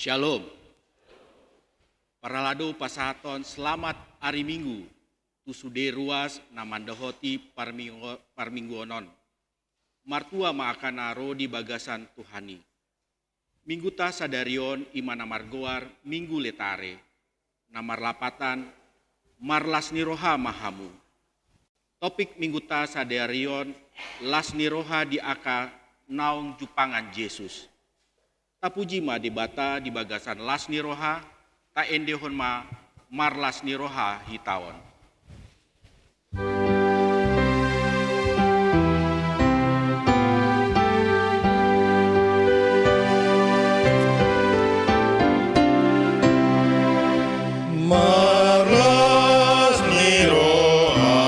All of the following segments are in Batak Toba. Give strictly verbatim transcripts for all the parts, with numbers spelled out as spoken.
Shalom. Parhalado, pasahathon selamat ari Minggu tu sude ruas na mandohoti parminggu-, parmingguon on. Martua ma angka na ro di bagasan Tuhan i. Mingguta sadari on i ma na margoar Minggu Letare, na marlapatan Marlas ni roha ma hamu. Topik Mingguta sadari on, las ni roha di angka naung jumpangan Jesus. Tapuji ma Debata di bagasan las ni roha, taendehon ma marlas ni roha hita on. Marlas ni roha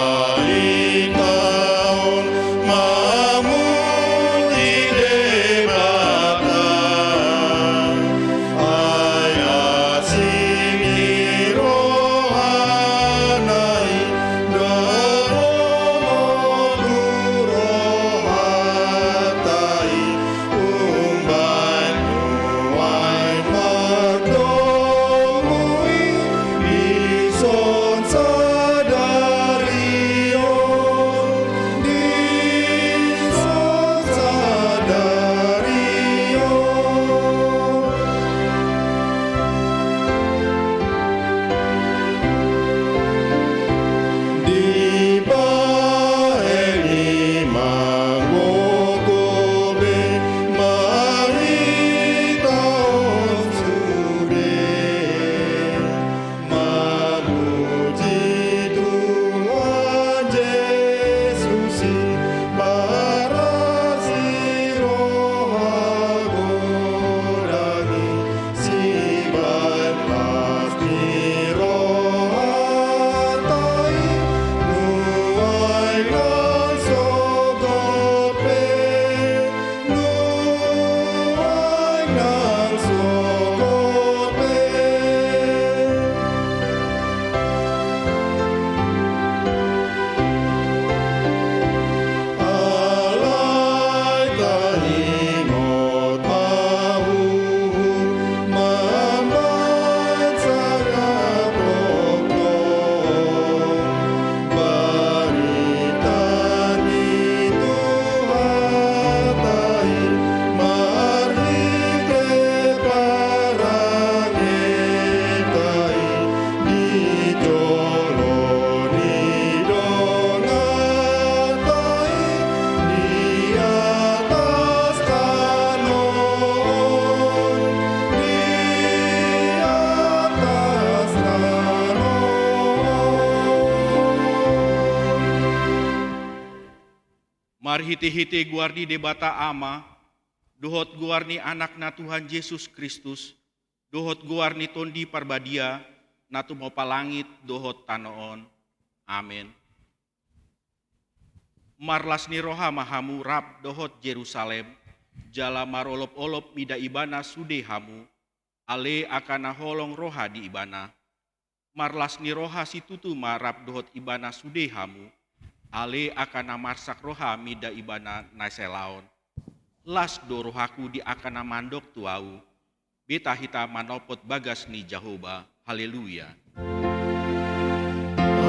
hita on, mamuji Debata. Ai asing ni rohana i, dohot tu rohanta i, umbahen nuaeng mardomu i, dison sadari on, dison sadari on. Dibahen i ma gogo be, marhitehite on sude. Mamuji Tuhan Jesus i, paras ni roha godang i, sibaen las ni rohanta i, nuaeng nang sogot pe, nuaeng nang sogot pe. Alai taringot ma huhut mambahen sangap lohot, barita ni Tuhanta i, marhite parangenta i, di jolo ni donganta i, di atas tano on, di atas tano on. Marhitehite goar ni Debata Ama, dohot goar ni Anakna Tuhan Jesus Kristus, dohot goar ni Tondi Parbadia, na tumompa langit dohot tano on. Amen. Marlas ni roha ma hamu rap dohot Jerusalem, jala marolopolop mida ibana sude hamu, ale angka na holong roha di ibana. Marlas ni roha situtu ma rap dohot ibana sude hamu, ale angka na marsak roha mida ibana na salelengon. Las do rohangku di angka na mandok tu ahu. Beta hita manopot bagas ni Jahowa. Haleluya.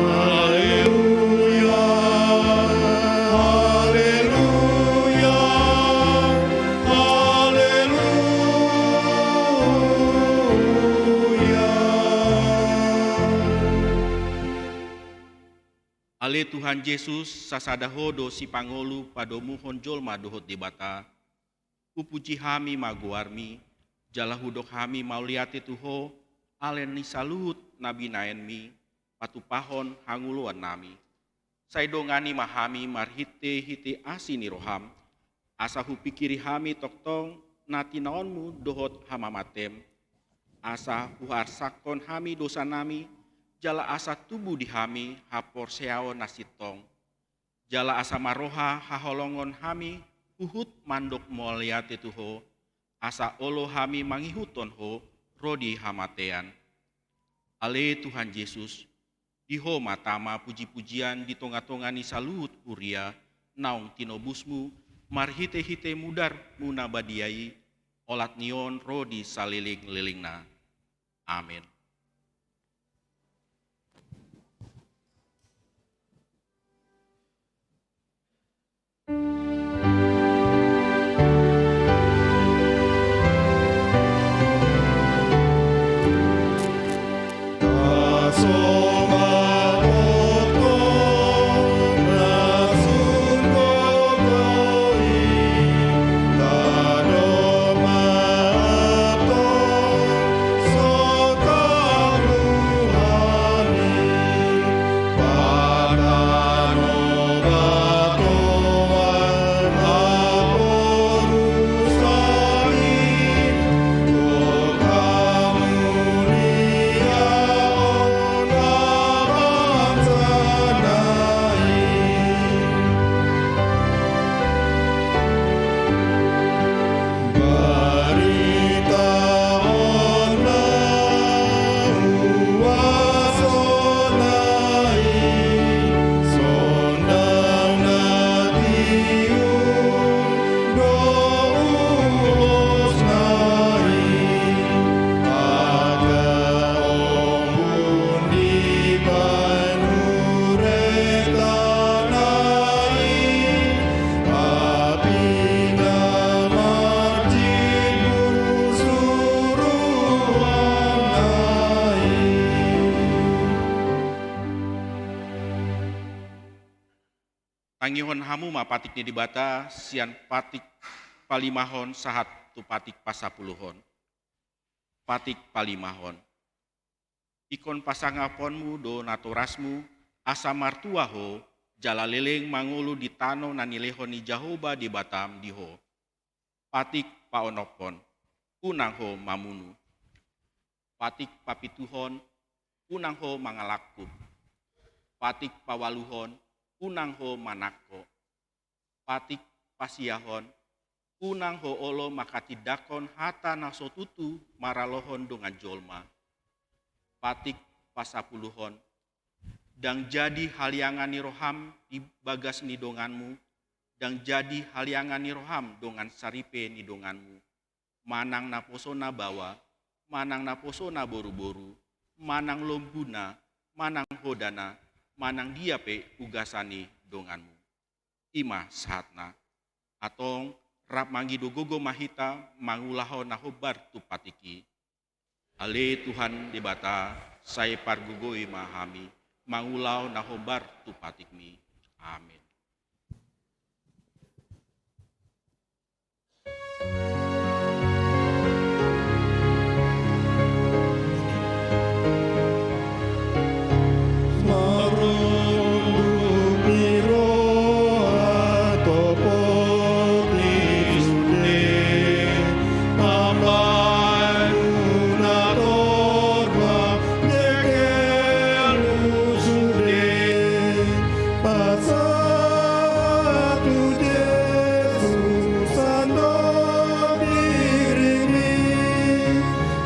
Haleluya, haleluya, haleluya. Ale Tuhan Jesus, sasada Ho do sipangolu padomuhon jolma dohot Debata. Hupuji hami ma goarmi, jala hudok hami mauliate tu Ho, ala ni saluhut na binahenmi, patupahon hangoluannami. Sai dongani ma hami marhitehite asi ni roham, asa hupingkiri hami tongtong na tinaonmu dohot hamamatem, asa huarsakhon hami dosanami, jala asa tubu di hami haporseaon na sintong. Jala asa marroha haholongon hami huhut mandok mauliate tu Ho, asa olo hami mangihuthon Ho ro di hamatean. Ale Tuhan Jesus, di Ho ma tama pujipujian di tongatonga ni saluhut huria naung tinobusmu marhitehite mudarmu na badia i, olat ni on ro di salelenglelengna. Amen. Tangihon hamu ma patik ni Debata sian patik palimahon sahat tu patik pasapuluhon. Patik palimahon. Ingkon pasangaponmu do natorasmu, asa martua ho, jala leleng mangolu di tano na nilehon ni Jahowa Debatam di ho. Patik paonomhon, unang ho mamunu. Patik papituhon, unang ho mangalangkup. Patik paualuhon, unang ho manangko. Patik pasiahon, unang ho olo manghatindanghon hata na so tutu maralohon dongan jolma. Patik pasapuluhon, ndang jadi haliangan ni roham di bagas ni donganmu, ndang jadi haliangan ni roham dongan saripe ni donganmu. Manang naposona baoa, manang naposona boruboru, manang lombuna, manang hodana, manang dia pe ugasan ni donganmu. I ma sahatna. Antong rap mangido gogo ma hita mangulahon na hombar tu patik i. Ale Tuhan Debata, sai pargogoi ma hami mangulahon na hombar tu patikmi. Amen. Pasahat tu Jesus, sandok diringmi,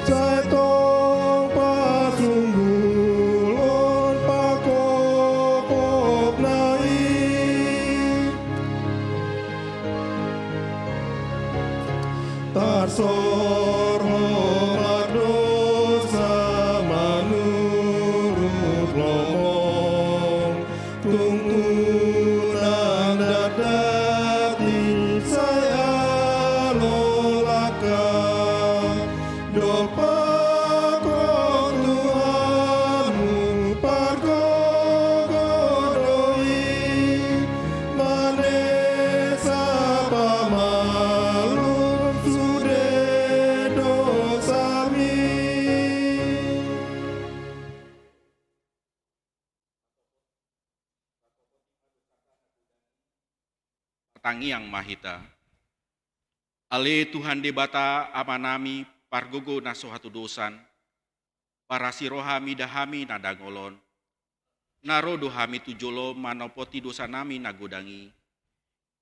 sai tong pasunggulhon pangkophopna i. Tarsor ho mardousa manurut lomo, tung unang datdati sai alo langka. Dompakhon Tuhanmu pargogo do i, manesa pamalum sude dosami. Martangiang ma hita. Ale Tuhan Debata Amanami, pargogo na so hatudosan, parasi roha mida hami na dangol on. Na ro do hami tu jolom manopoti dosanami na godang i.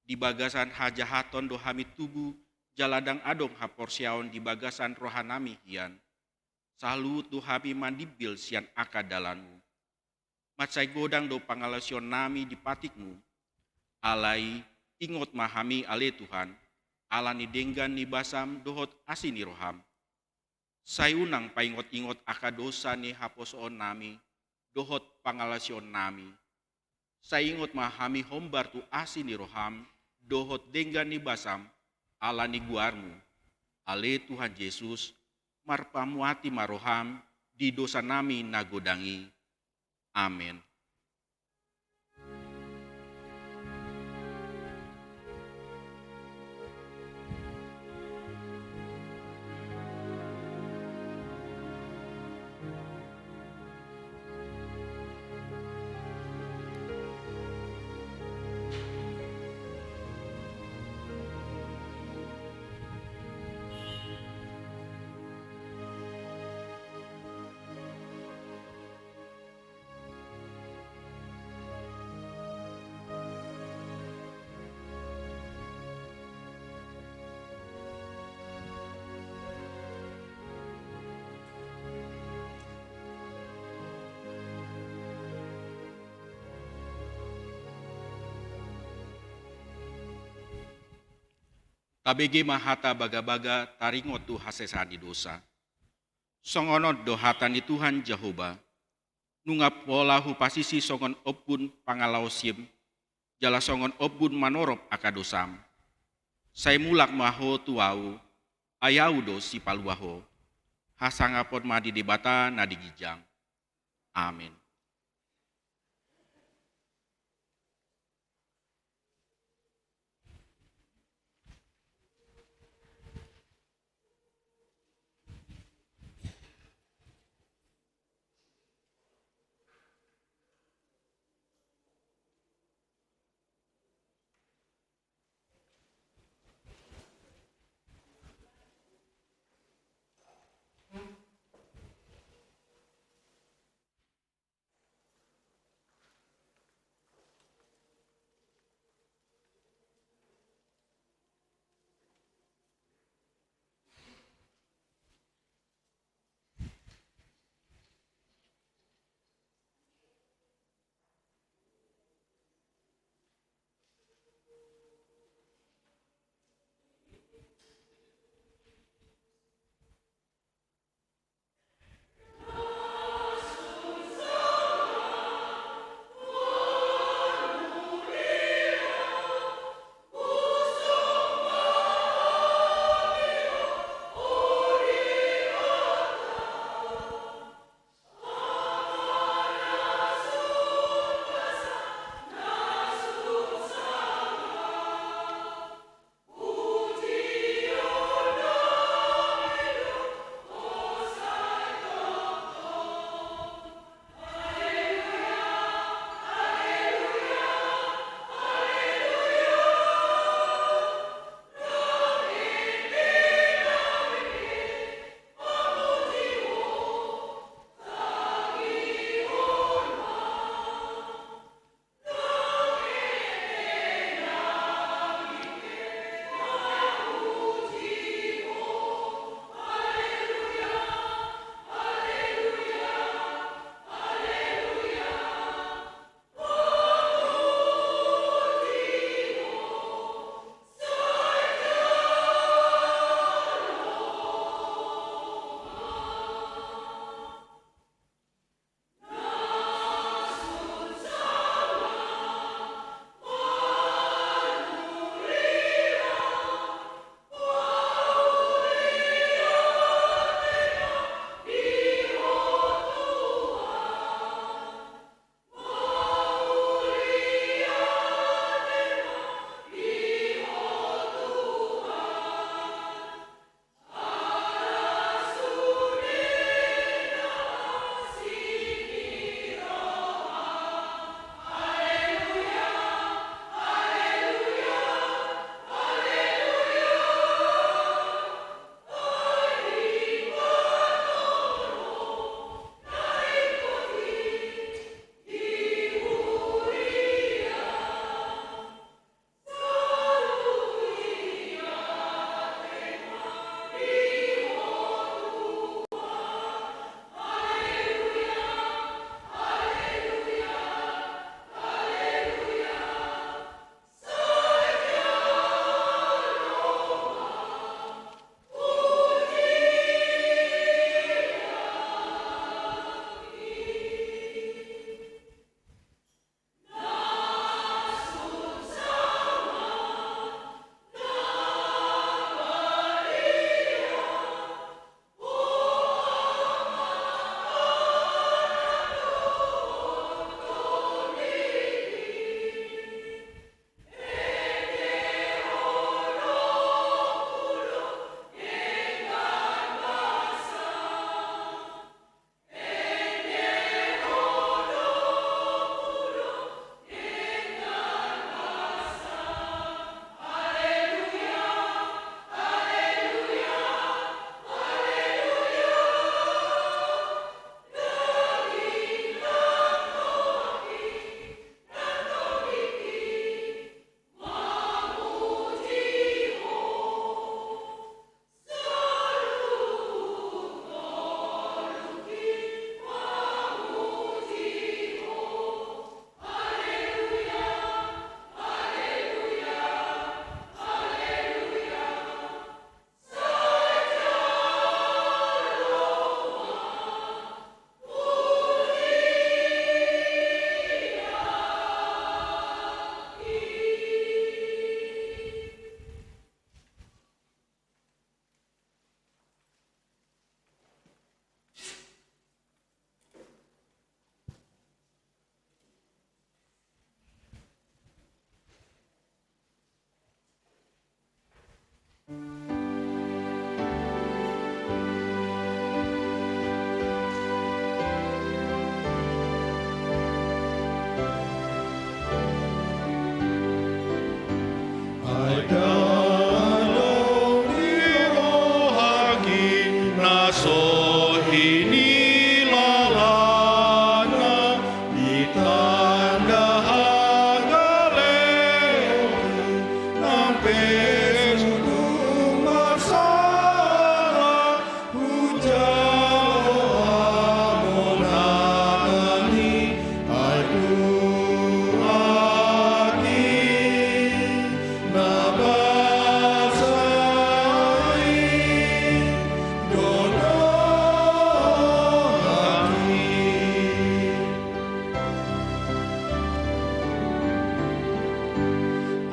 Di bagasan hajahaton do hami tubu, jala ndang adong haporseaon di bagasan rohanami hian. Saluhut do hami mandimbil sian angka dalanmu. Mansai godang do pangalaosionnami di patikmu. Alai ingot ma hami ale Tuhan, ala ni denggan ni basam dohot asi ni roham. Sai unang paingot-ingot angka dosa ni haposoonnami dohot pangalaosionnami. Sai ingot ma hami hombar tu asi ni roham dohot denggan ni basam ala ni goarmu. Ale Tuhan Jesus, marpamuati ma roham di dosanami na godang i. Amen. Tabege ma hata bagabaga taringot tu hasesaan ni dosa. Songon on do hata ni Tuhan Jahowa: Nunga pola hupasisi songon ombun pangalaosim, jala songon ombun manorop angka dosam. Sai mulak ma ho tu Ahu, ai Ahu do Sipalua ho. Hasangapon ma di Debata na di ginjang. Amen.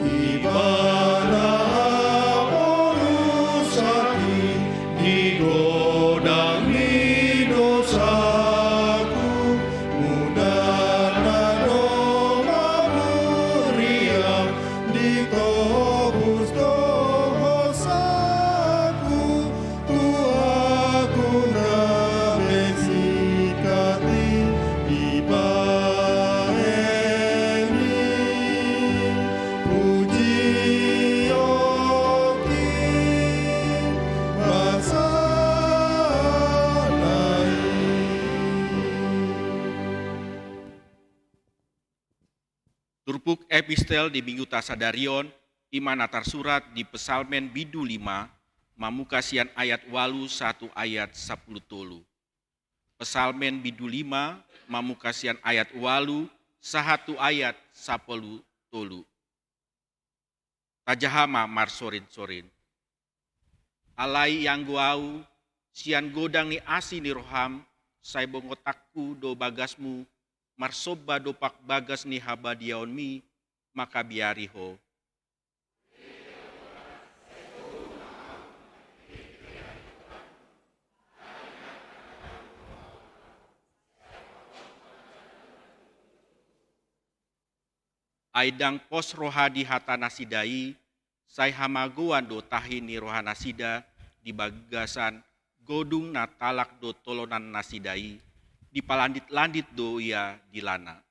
Ibana aporusaki di godang ni dosaku, mudar na do mamuria ditobus do hosaku. Tuhanku na besikati dibaen i pujion, i ma sada i. Turpuk epistel di mingguta sadari on, i ma na tarsurat di Psalmen bindu lima, mamungka sian ayat ualu sahat tu ayat sampulu tolu. Psalmen bindu lima, mamungka sian ayat ualu sahat tu ayat sampulu tolu. Tajaha ma marsorinsorin. Alai ianggo ahu, sian godang ni asi ni roham, sai bongotanku do bagasmu, marsomba dompak bagas ni habadiaonmi, mangkabiari ho. Ai ndang pos roha di hata nasida i, sai hamagoan do tahi ni rohanasida di bagasan godung na talak do tolonan nasida i, dipalanditlandit do ia dilana.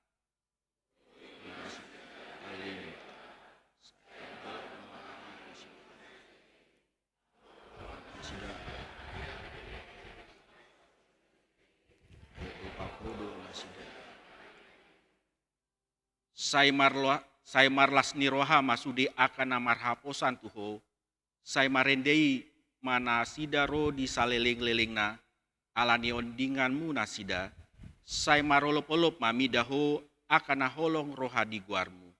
Sai marloa-, sai marlas ni roha ma sude angka na marhaposan tu ho, sai marende i ma nasida ro di salelenglelengna, ala ni ondinganmu nasida, sai marolopolop ma mida ho angka na holong roha di goarmu.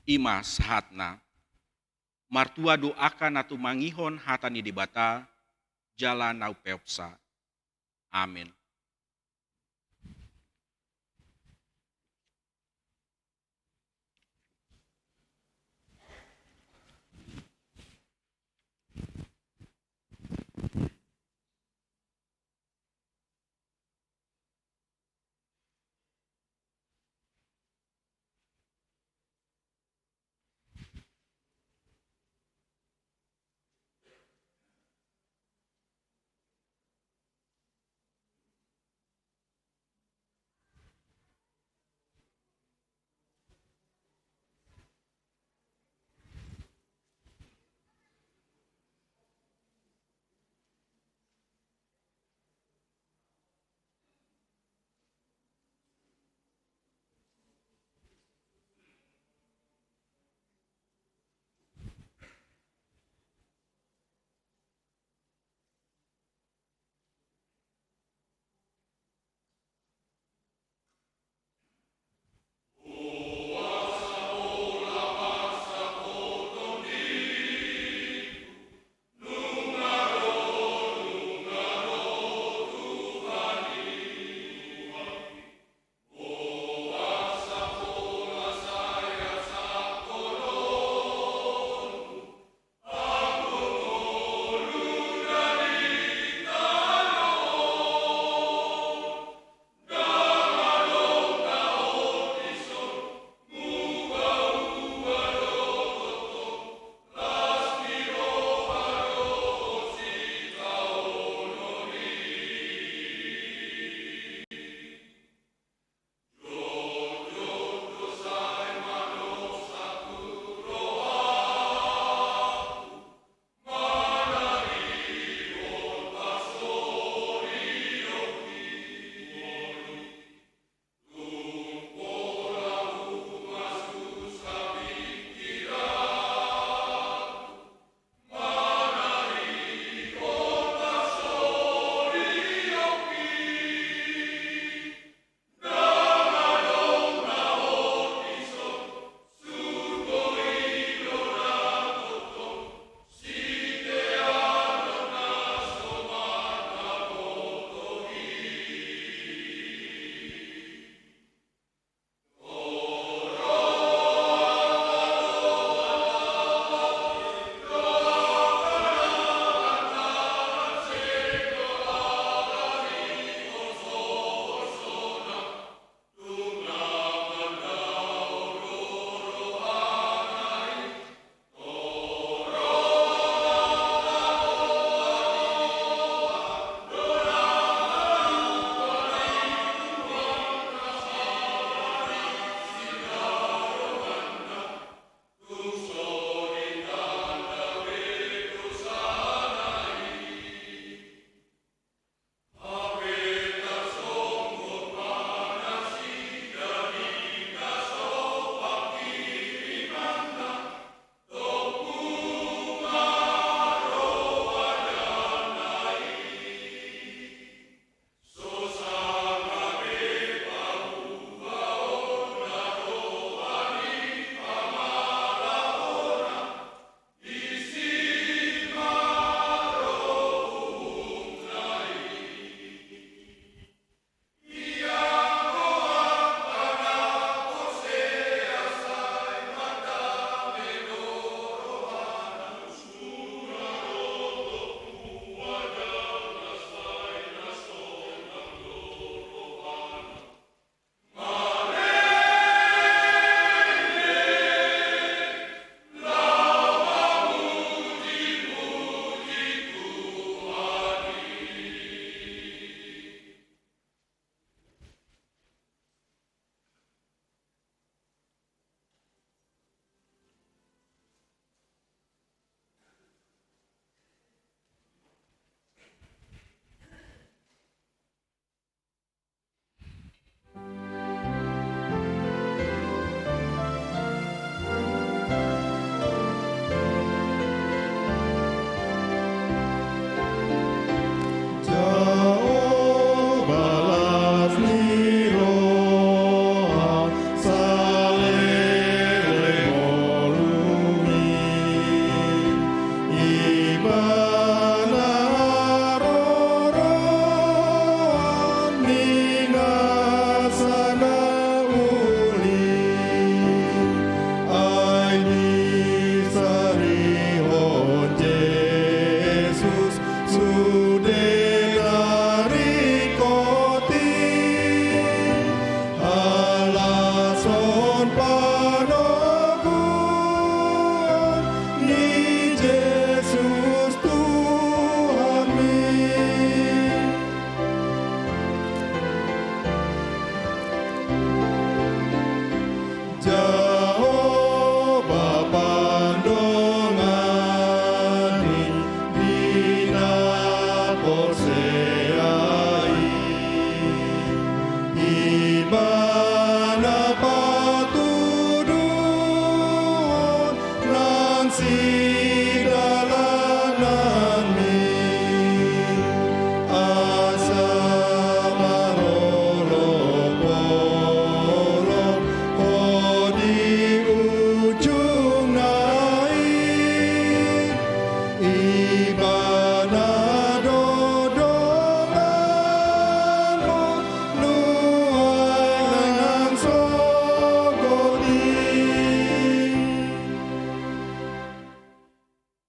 I ma sahatna. Martua do angka na tumangihon hata ni Debata, jala na umpeopsa. Amen. Porsea i, Ibana patuduhon nang sidalananmi, asa mangolop-olop Ho di ujungna i. Ibana do donganmu nuaeng nang sogot i.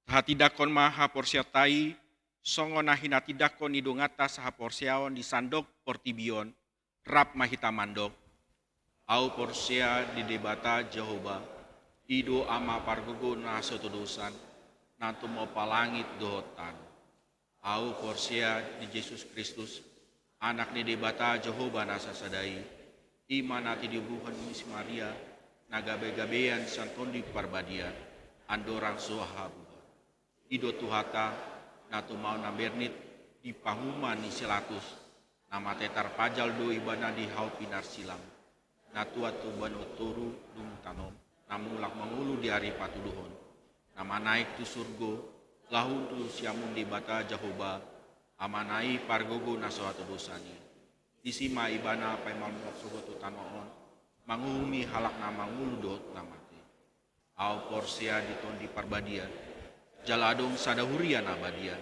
Tahatindangkon ma haporseaonta i, songon na hinatindangkon ni donganta sahaporseaon di sandok portibi on. Rap ma hita mandok. Ahu porsea di Debata Jahowa, i do Ama pargogo na so hatodosan, na tumompa langit dohot tano. Ahu porsea di Jesus Kristus, Anak ni Debata Jahowa na sasada i, i ma na tinodohon ni si Maria, na gabe-gabean sian Tondi Parbadia, andorang so habuan. I do Tuhanta, na tumaon na bernit di pahuman ni si Latus, na mate tarpajal do Ibana di hau pinarsilang, na tuat tu banua toru dung tano, na mulak mangolu di ari patuduhon, na manaek tu surgo, laho tu siamun Debata Jahowa, Amana i pargogo na so hatodosan i. Disi ma Ibana paima mulak sogot tu tano on, manguhumi halak na mangolu dohot na mate. Ahu porsea di Tondi Parbadia, jala adong sada huria na badia,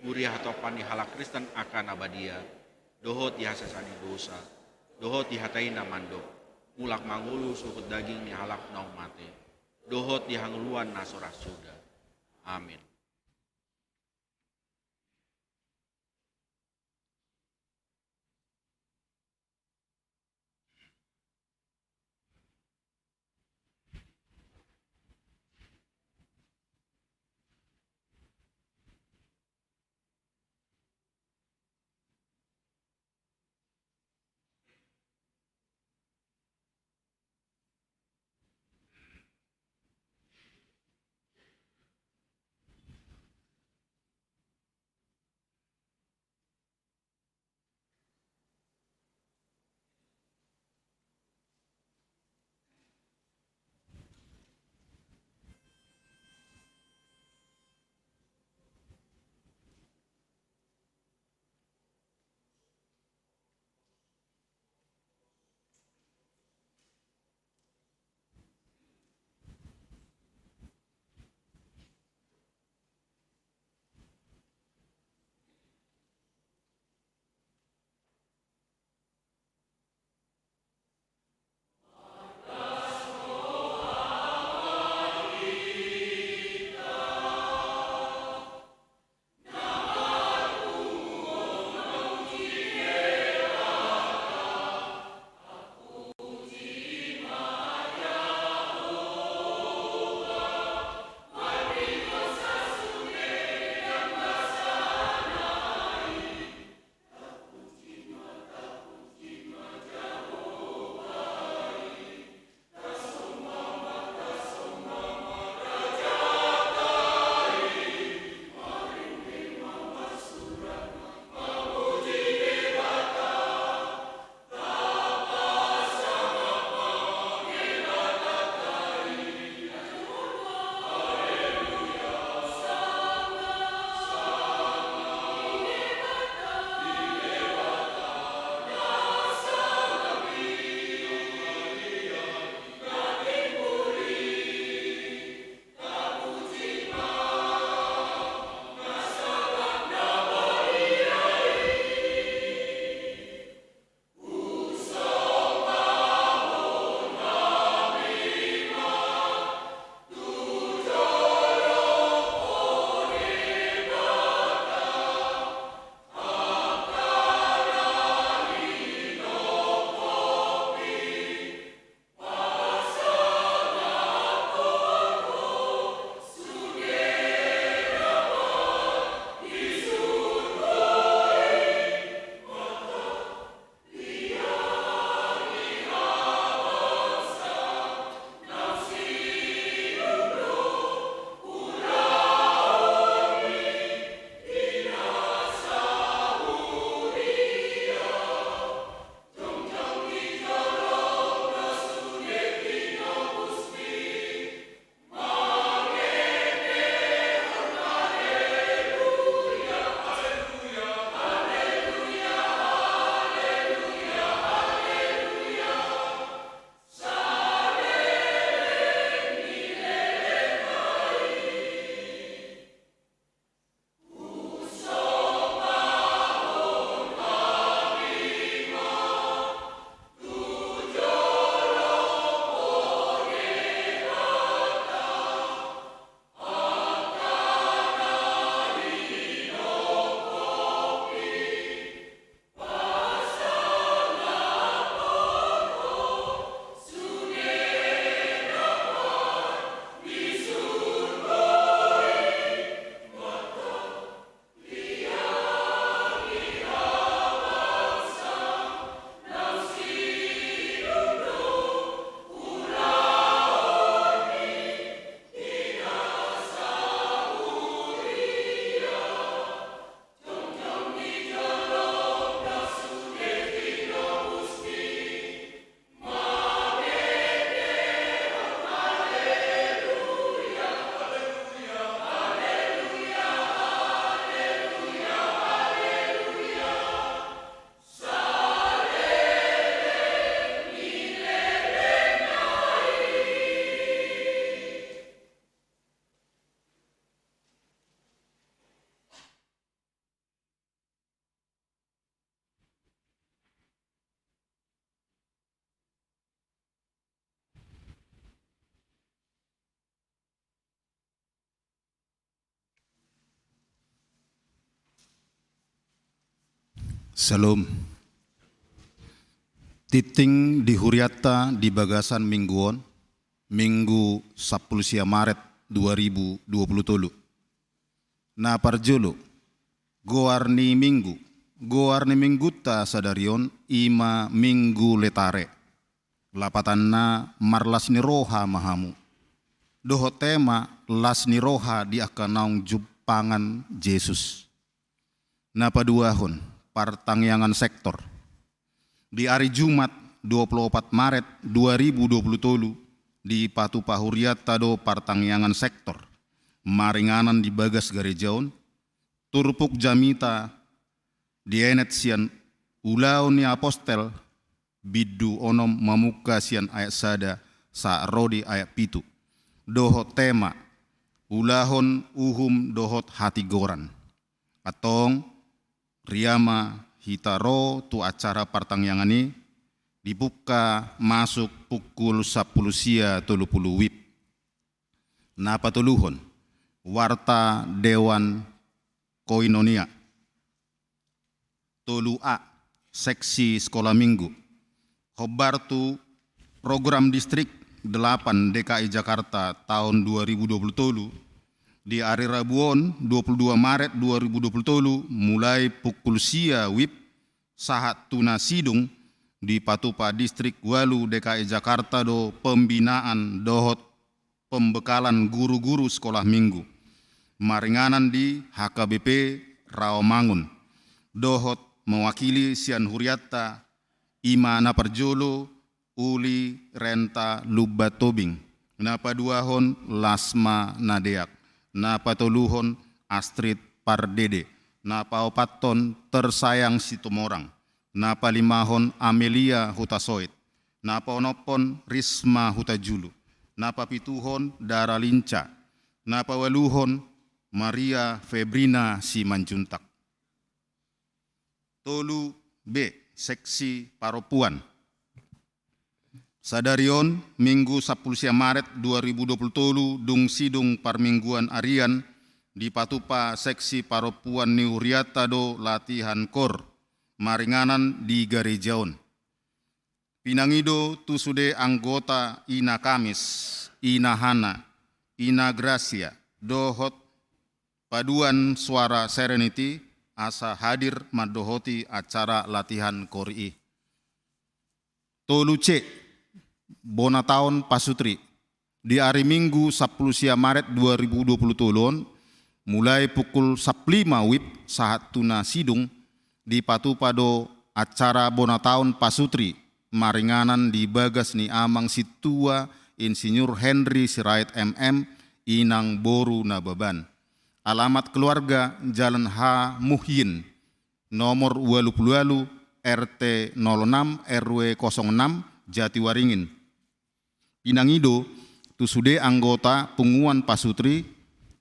huria hatompa ni halak Kristen angka na badia, dohot di hasesaan ni dosa, dohot di hata i na mandok, mulak mangolu sogot daging ni halak naung mate, dohot di hangoluan na so ra soda. Amen. Syalom. Tingting di hurianta di bagasan minggu on, Minggu sampulu sia Maret dua ribu dua puluh tolu. Na parjolo, goar ni minggu, goar ni minggunta sadari on i ma Minggu Letare. Lapatanna marlas ni roha ma hamu. Dohot tema las ni roha di angka naung jumpangan Jesus. Na paduahon, partangiangan sektor. Di ari Jumat dua puluh opat Maret dua ribu dua puluh tolu, dipatupa hurianta do partangiangan sektor. Maringanan di bagas gareja on, turpuk jamita dienet sian Ulaon ni Apostel, bindu onom mamungka sian ayat sada sahat ro di ayat pitu. Dohot tema, ulahon uhum dohot hatigoran. Antong, ria ma hita ro tu acara partangiangan i, dibungka masuk pukul sampulu sia tolu pulu wib. Na patoluhon, warta Dewan Koinonia. Tolu A, seksi sekolah minggu. Hombar tu program distrik delapan D K I Jakarta tahun dua ribu dua puluh tolu, di ari Rabu on, dua puluh dua Maret dua ribu dua puluh tolu, mulai pukul sia wib sahat tu na sidung, dipatupa distrik ualu D K I Jakarta do pembinaan dohot pembekalan guru-guru sekolah minggu. Maringanan di H K B P Rawamangun. Dohot mewakili sian hurianta, i ma na parjolo, Uli Renta Lumban Tobing. Na paduahon, Lasma Nadeak. Na patoluhon, Astrid Pardede. Na paopathon, Tersayang Situmorang. Na palimahon, Amelia Hutasoit. Na paonomhon, Risma Hutajulu. Na papituhon, Dara Linca. Na paualuhon, Maria Febrina Simanjuntak. Tolu B, seksi parompuan. Sadari on, Minggu sampulu sia Maret dua ribu dua puluh tolu, dung sidung parmingguan arian, dipatupa seksi parompuan ni hurianta do latihan kor, maringanan di gareja on. Pinangido tu sude anggota Ina Kamis, Ina Hana, Ina Gracia, dohot paduan suara Serenity asa hadir mandohoti acara latihan kor i. Tolu C, bona taon pasutri. Di ari Minggu sampulu sia Maret dua ribu dua puluh tolu on, mulai pukul sampulu lima wib sahat tu na sidung, dipatupa do acara bona taon pasutri, maringanan di bagas ni Amang Sintua Insinyur Henry Sirait M M, Inang boru Nababan. Alamat keluarga, Jalan H Muhyin, nomor ualu pulu ualu, R T nol enam, R W kosong enam, Jatiwaringin. Pinangido tu sude anggota punguan pasutri,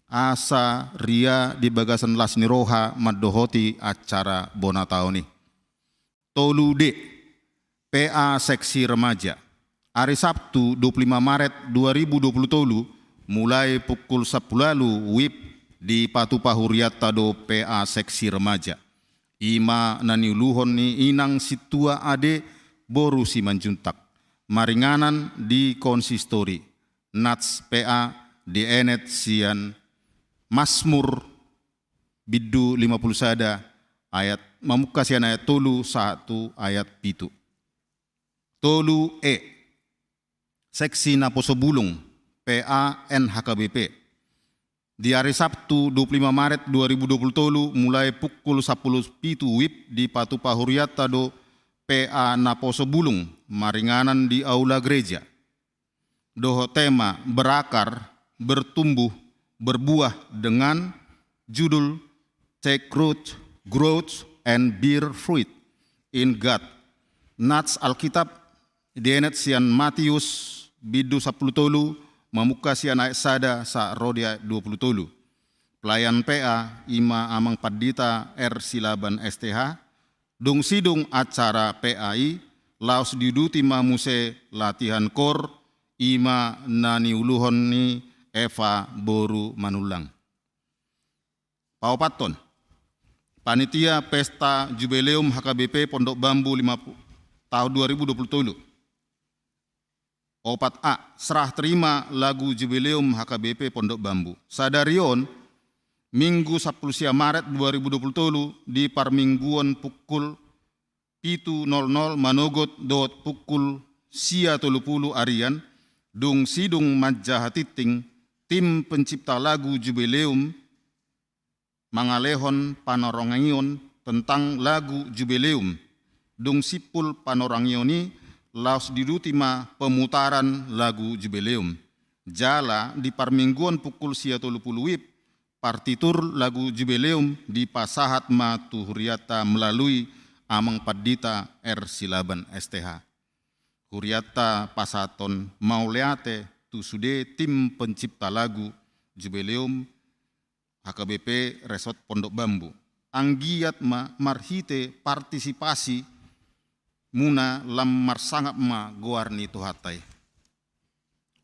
asa ria di bagasan las ni roha mandohoti acara bona taon i. Tolu D, P A seksi remaja. Ari Sabtu dua puluh lima Maret dua ribu dua puluh tolu, mulai pukul sampulu ualu wib, dipatupa hurianta do P A seksi remaja. I ma na niuluhon ni Inang Sintua Ade boru Simanjuntak. Maringanan di konsistori. Nats P A dienet sian Masmur bindu lima pulu sada ayat, mamungka sian ayat tolu sahat tu ayat pitu. Tolu E, seksi naposo bulung, P A N H K B P. Di ari Sabtu dua puluh lima Maret dua ribu dua puluh tolu, mulai pukul sampulu pitu wib, dipatupa hurianta do P A naposo bulung, maringanan di aula gereja. Dohot tema berakar, bertumbuh, berbuah, dengan judul Take Root, Growth, and Bear Fruit in God. Nats Alkitab dienet sian Matius bindu sampulu tolu, mamungka sian ayat sada sahat ro di ayat dua pulu tolu. Pelayan P A i ma Amang Pandita R Silaban S T H. Dung sidung acara P A i, laos diuduti ma muse latihan kor, i ma na niuluhon ni Eva boru Manullang. Paopathon, Panitia Pesta Jubileum H K B P Pondok Bambu lima puluh, tahun dua ribu dua puluh tolu. Opat A, serah terima lagu Jubileum H K B P Pondok Bambu. Sadari on, Minggu sampulu sia Maret dua ribu dua puluh tolu, di parmingguon pukul pitu nol nol manogot dohot pukul sia tolu pulu arian, dung sidung manjaha tingting, tim pencipta lagu Jubileum mangalehon panorangion tentang lagu Jubileum. Dung simpul panorangion i, laos diuduti ma pemutaran lagu Jubileum. Jala di parmingguon pukul sia tolu pulu WIB, partitur lagu Jubileum dipasahat ma tu huriata melalui Amang Pandita R Silaban S T H. Huriata pasahathon mauliate tu sude tim pencipta lagu Jubileum H K B P Resort Pondok Bambu. Anggiat ma marhite partisipasi muna lam marsangap ma goar ni Tuhanta i.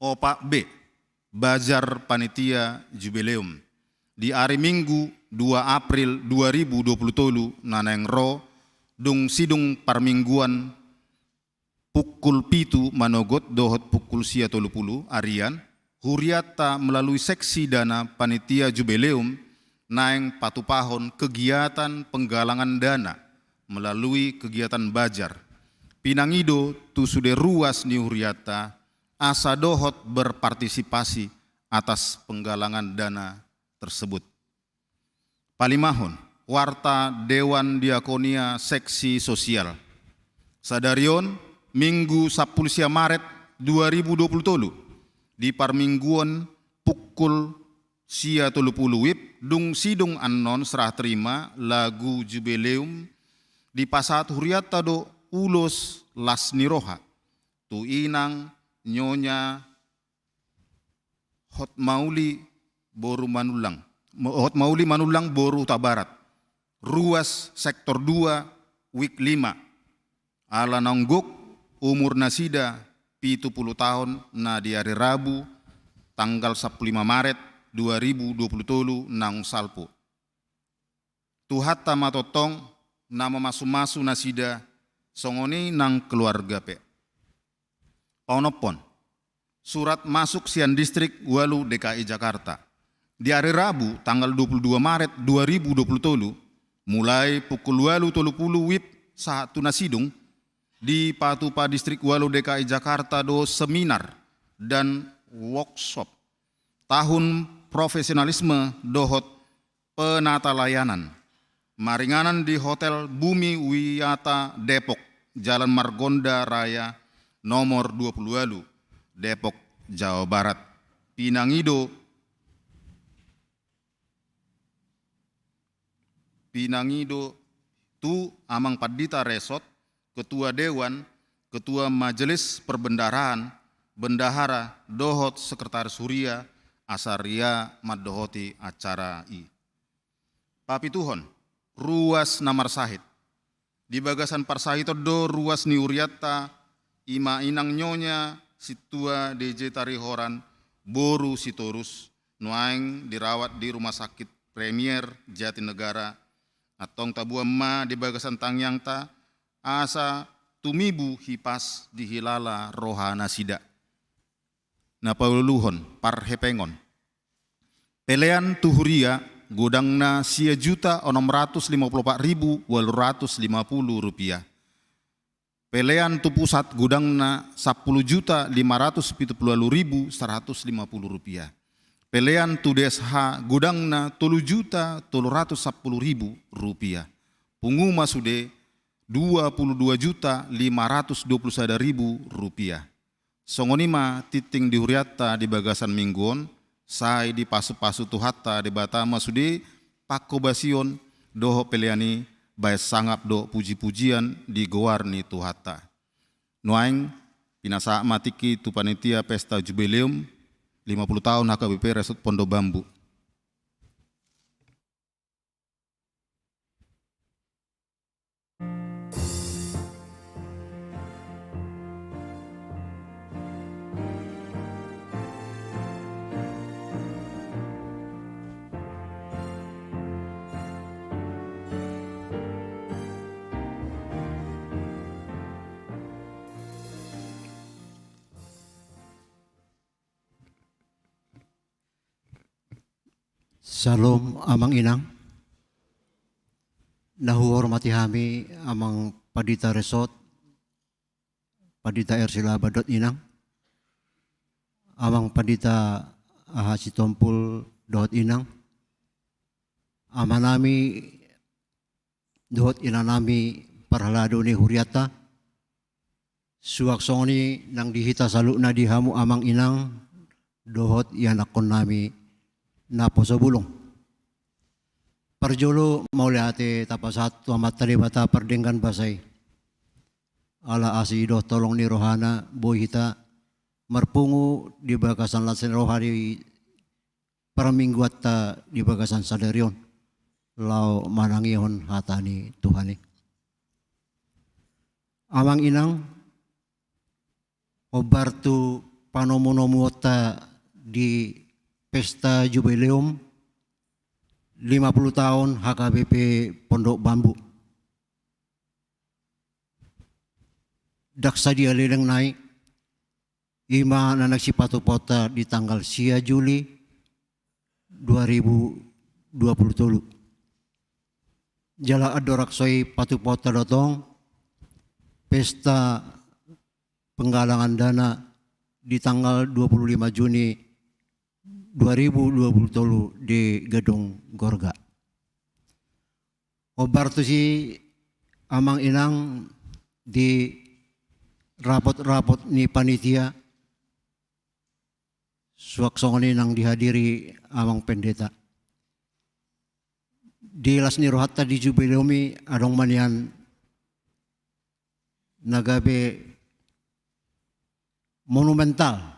Opat B, bajar panitia Jubileum. Di ari Minggu dua April dua ribu dua puluh tolu na naeng ro, dung sidung parmingguan pukul pitu manogot dohot pukul sia tolu pulu arian, huriata melalui seksi dana panitia Jubileum naeng patupahon kegiatan penggalangan dana melalui kegiatan bajar. Pinangido tu sude ruas ni huriata asa dohot berpartisipasi atas penggalangan dana tersebut. Palimahon, warta Dewan Diakonia Seksi Sosial. Sadari on, Minggu sampulu sia Maret dua ribu dua puluh tolu, di parmingguon pukul sia tolu pulu WIB, dung sidung annon serah terima lagu Jubileum, dipasahat huriata do ulos las ni roha tu inang Nyonya Hotmauli boru Manullang, Mo-, Hotmauli Manullang boru Hutabarat, ruas sektor dua, wik lima. Ala naung gok umur nasida pitu pulu taon na di ari Rabu tanggal sampulu lima Maret dua ribu dua pulu tolu naung salpu. Tuhanta ma tongtong na mamasumasu nasida, songon i nang keluarga pe. Paonomhon, surat masuk sian Distrik Ualu D K I Jakarta. Di ari Rabu tanggal dua pulu dua Maret dua ribu dua pulu tolu, mulai pukul ualu tolu pulu WIB sahat tu na sidung, dipatupa Distrik Ualu D K I Jakarta do seminar dan workshop tahun profesionalisme dohot penata layanan. Maringanan di Hotel Bumi Wiata Depok, Jalan Margonda Raya nomor dua pulu ualu, Depok, Jawa Barat. Pinangido, pinangido tu Amang Pandita Resot, Ketua Dewan, Ketua Majelis Perbendaharaan, Bendahara, dohot Sekretaris Huria, asa ro mandohoti acara i. Papituhon, ruas na marsahit. Di bagasan parsahiton do ruas ni hurianta, i ma inang Nyonya Sintua D J Tarihoran, boru Sitorus, nuaeng dirawat di Rumah Sakit Premier Jatinegara. Antong taboan ma di bagasan tangiangta, asa tumibu hipas dihilala rohanasida. Na pauluhon, parhepengon. Pelean tu huria, godangna sia juta onom ratus lima pulu opat ribu ualu ratus lima pulu rupiah. Pelean tu pusat, godangna sampulu juta lima ratus pitu pulu ualu ribu saratus lima pulu rupiah. Pelean tu D S H, godangna tolu juta tolu ratus sampulu ribu rupiah. Pungu ma sude dua pulu dua juta lima ratus dua pulu sada ribu rupiah. Songon i ma tingting di hurianta di bagasan minggu on, sai dipasupasu Tuhanta Debata ma sude panghobasion dohot pelean i, bahen sangap dohot pujipujian di goar ni Tuhanta. Nuaeng, pinasahat ma tingki tu panitia Pesta Jubileum lima puluh tahun H K B P Resort Pondok Bambu. Shalom, Amang Inang. Na huhormati hami, Amang Pandita Resort, Pandita R. Silaba dohot Inang, Amang Pandita Aha Sitompul dohot Inang, amanami dohot inanami parhalado ni hurianta, suang songon i nang di hita saluhutna, di hamu Amang Inang dohot ianakkonnami naposo bulung. Parjolo mauliate tapasahat tu Amanta Debata pardenggan basa i. Ala asi dohot holong ni rohana boi hita marpungu di bagasan las ni roha di parmingguanta di bagasan sadari on, laho manangihon hata ni Tuhan i. Amang Inang, hombar tu panomunomuonta di pesta jubileum lima puluh tahun H K B P Pondok Bambu. Ndang sadia leleng nai, i ma na naeng sipatupaonta di tanggal sia Juli dua ribu dua puluh tolu. Jala andorang so i patupaonta do tong pesta penggalangan dana di tanggal dua puluh lima Juni dua ribu dua puluh tolu di Gedung Gorga. Hombar tusi, Amang Inang, di rapot-rapot ni panitia, suang songon i nang dihadiri Amang Pendeta. Di las ni rohanta di jubileum i adong ma nian na gabe monumental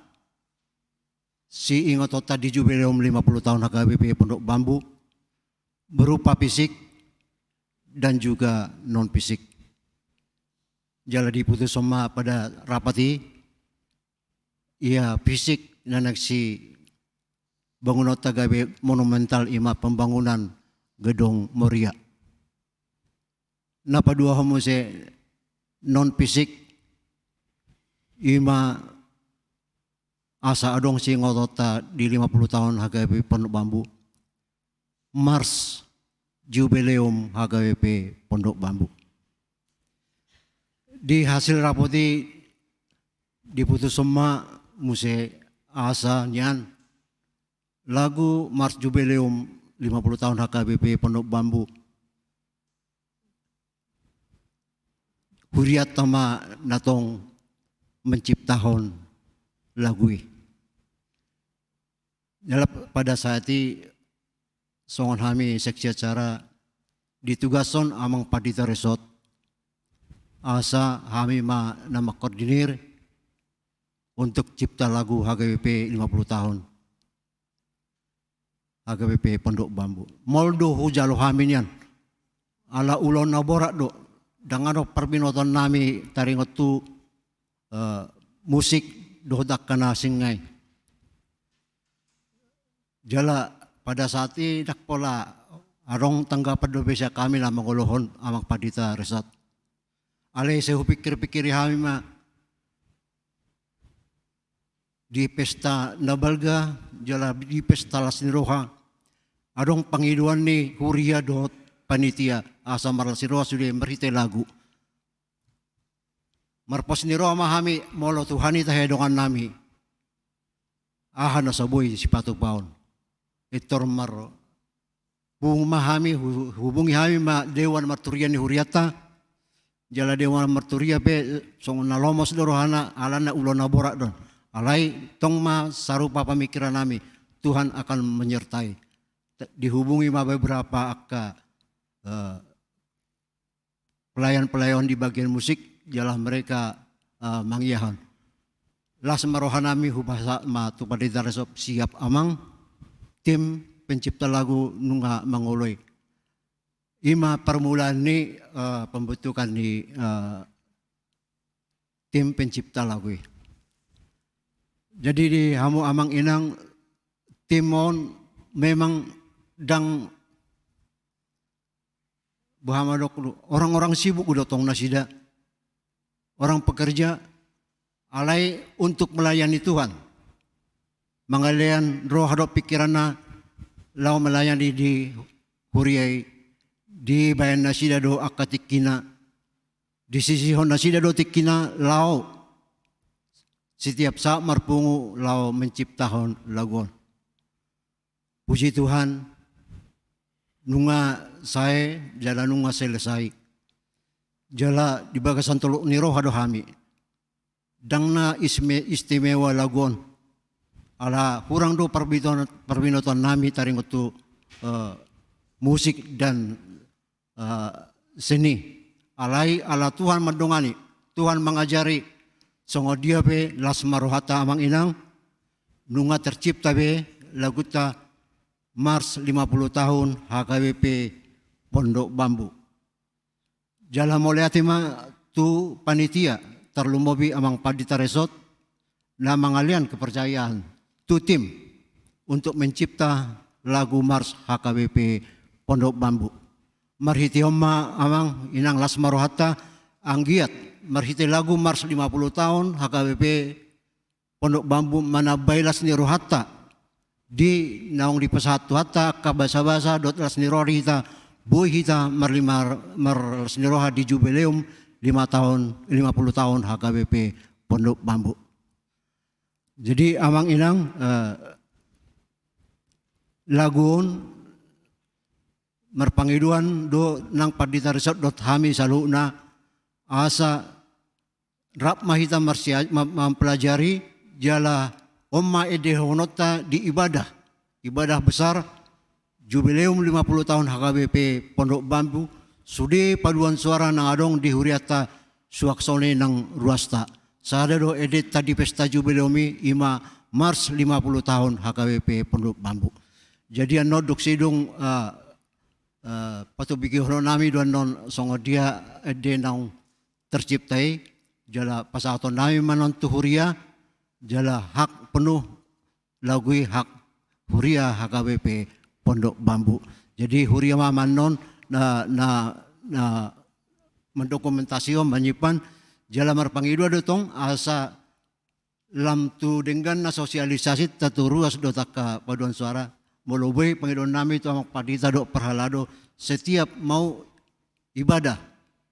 siingotonta di jubileum lima puluh tahun H K B P Pondok Bambu, berupa fisik dan juga non fisik. Jala diputushon ma pada rapat i, ia fisik na naeng sibangunonta gabe monumental, i ma pembangunan gedung Moria. Na paduahon muse non fisik, i ma asa adong siingotonta di lima puluh tahun H K B P Pondok Bambu, Mars Jubileum H K B P Pondok Bambu. Di hasil rapot i diputushon ma muse asa nian lagu Mars Jubileum lima puluh tahun H K B P Pondok Bambu, hurianta ma na tong menciptahon lagu i. Jala pada saat i, songon hami seksi acara, ditugashon Amang Pandita Resort asa hami ma na mengkoordinir untuk cipta lagu H K B P lima puluh tahun H K B P Pondok Bambu. Maol do hujalo hami nian, ala ulaon na borat do. Ndang adong parbinotoannami taringot tu, eh, musik dohot angka na asing nai. Jala pada saat i ndang pola adong tanggapan dope sian hami na mangolohon Amang Pandita Resort. Alai sai hupikir-pikiri hami ma, di pesta na balga jala di pesta las ni roha, adong pangidoan ni huria dohot panitia asa marlas ni roha sude marhite lagu. Marpos ni roha ma hami molo Tuhan i tahe dongannami, aha na so boi sipatupaon. Pintor mar- hubung ma hami, hu-, hubungi hami ma dewan marturia ni hurianta. Jala dewan marturia pe songon na lomos do rohana, alana ulaon na borat do. Alai tong ma sarupa pamikirannami, Tuhan akan menyertai. Te-, dihubungi ma beberapa angka, eh, pelayan-pelayan di bagian musik, jala mereka, eh, mangiahon. Las ma rohanami, hupasahat ma tu Pandita Resort, siap Amang, tim pencipta lagu nunga mangoloi. I ma permulaan ni, eh, pembentukan ni, eh, tim pencipta lagu i. Jadi di hamu Amang Inang, tim on memang ndang, boha ma dok, orang-orang sibuk do tong nasida, orang pekerja, alai untuk melayani Tuhan, mangalean roha dohot pikiranna, laho melayani di huria i, dibaen nasida do angka tingkina, disisihon nasida do tingkina laho setiap saat marpungu laho menciptahon lagu on. Puji Tuhan, nunga sae jala nunga selesai. Jala di bagasan tolop ni roha do hami. Ndang na isme-, istimewa lagu on. Ala hurang do parbito-, parbinotoannami taringot tu, eh, musik dan, eh, seni. Alai ala Tuhan mandongani, Tuhan mangajari, songon dia pe las ma rohanta amang inang, nunga tercipta be laguta Mars lima puluh tahun H K B P Pondok Bambu. Jala mauliate ma tu panitia, tarlumobi Amang Pandita Resot, na mangalean kepercayaan tu tim untuk mencipta lagu Mars H K B P Pondok Bambu. Marhite on ma amang inang las ma rohanta, anggiat marhite lagu Mars lima puluh tahun H K B P Pondok Bambu manambai las ni rohanta di naung dipasahat Tuhanta angka basabasa dohot las ni roha di hita, boi hita marlima-, mar-, las ni roha di jubileum lima tahun, lima puluh tahun H K B P Pondok Bambu. Jadi amang inang, eh, lagu on marpangidoan do nang Pandita Resot dohot hami saluhutna, asa rap ma hita marsia-, ma-, mampelajari, jala on ma endehononta di ibadah, ibadah besar jubileum lima puluh tahun H K B P Pondok Bambu, sude paduan suara nang adong di hurianta suang songon i nang ruasta. Sada do endenta di pesta jubileum i, i ma Mars lima puluh tahun H K B P Pondok Bambu. Jadi annon dung sidung, eh, eh, patobikihononnami do annon songon dia ende naung tercipta i, jala pasahatonnami ma annon tu huria, jala hak penuh lagu i hak huria H K B P Pondok Bambu. Jadi huria ma annon na, na, na mendokumentasi on, manyimpan, jala marpangidoan do tong asa lam tu dengganna sosialisasinta tu ruas dohot angka paduan suara, molo boi pangidoannami tu amang pandita dohot parhalado, setiap mau ibadah,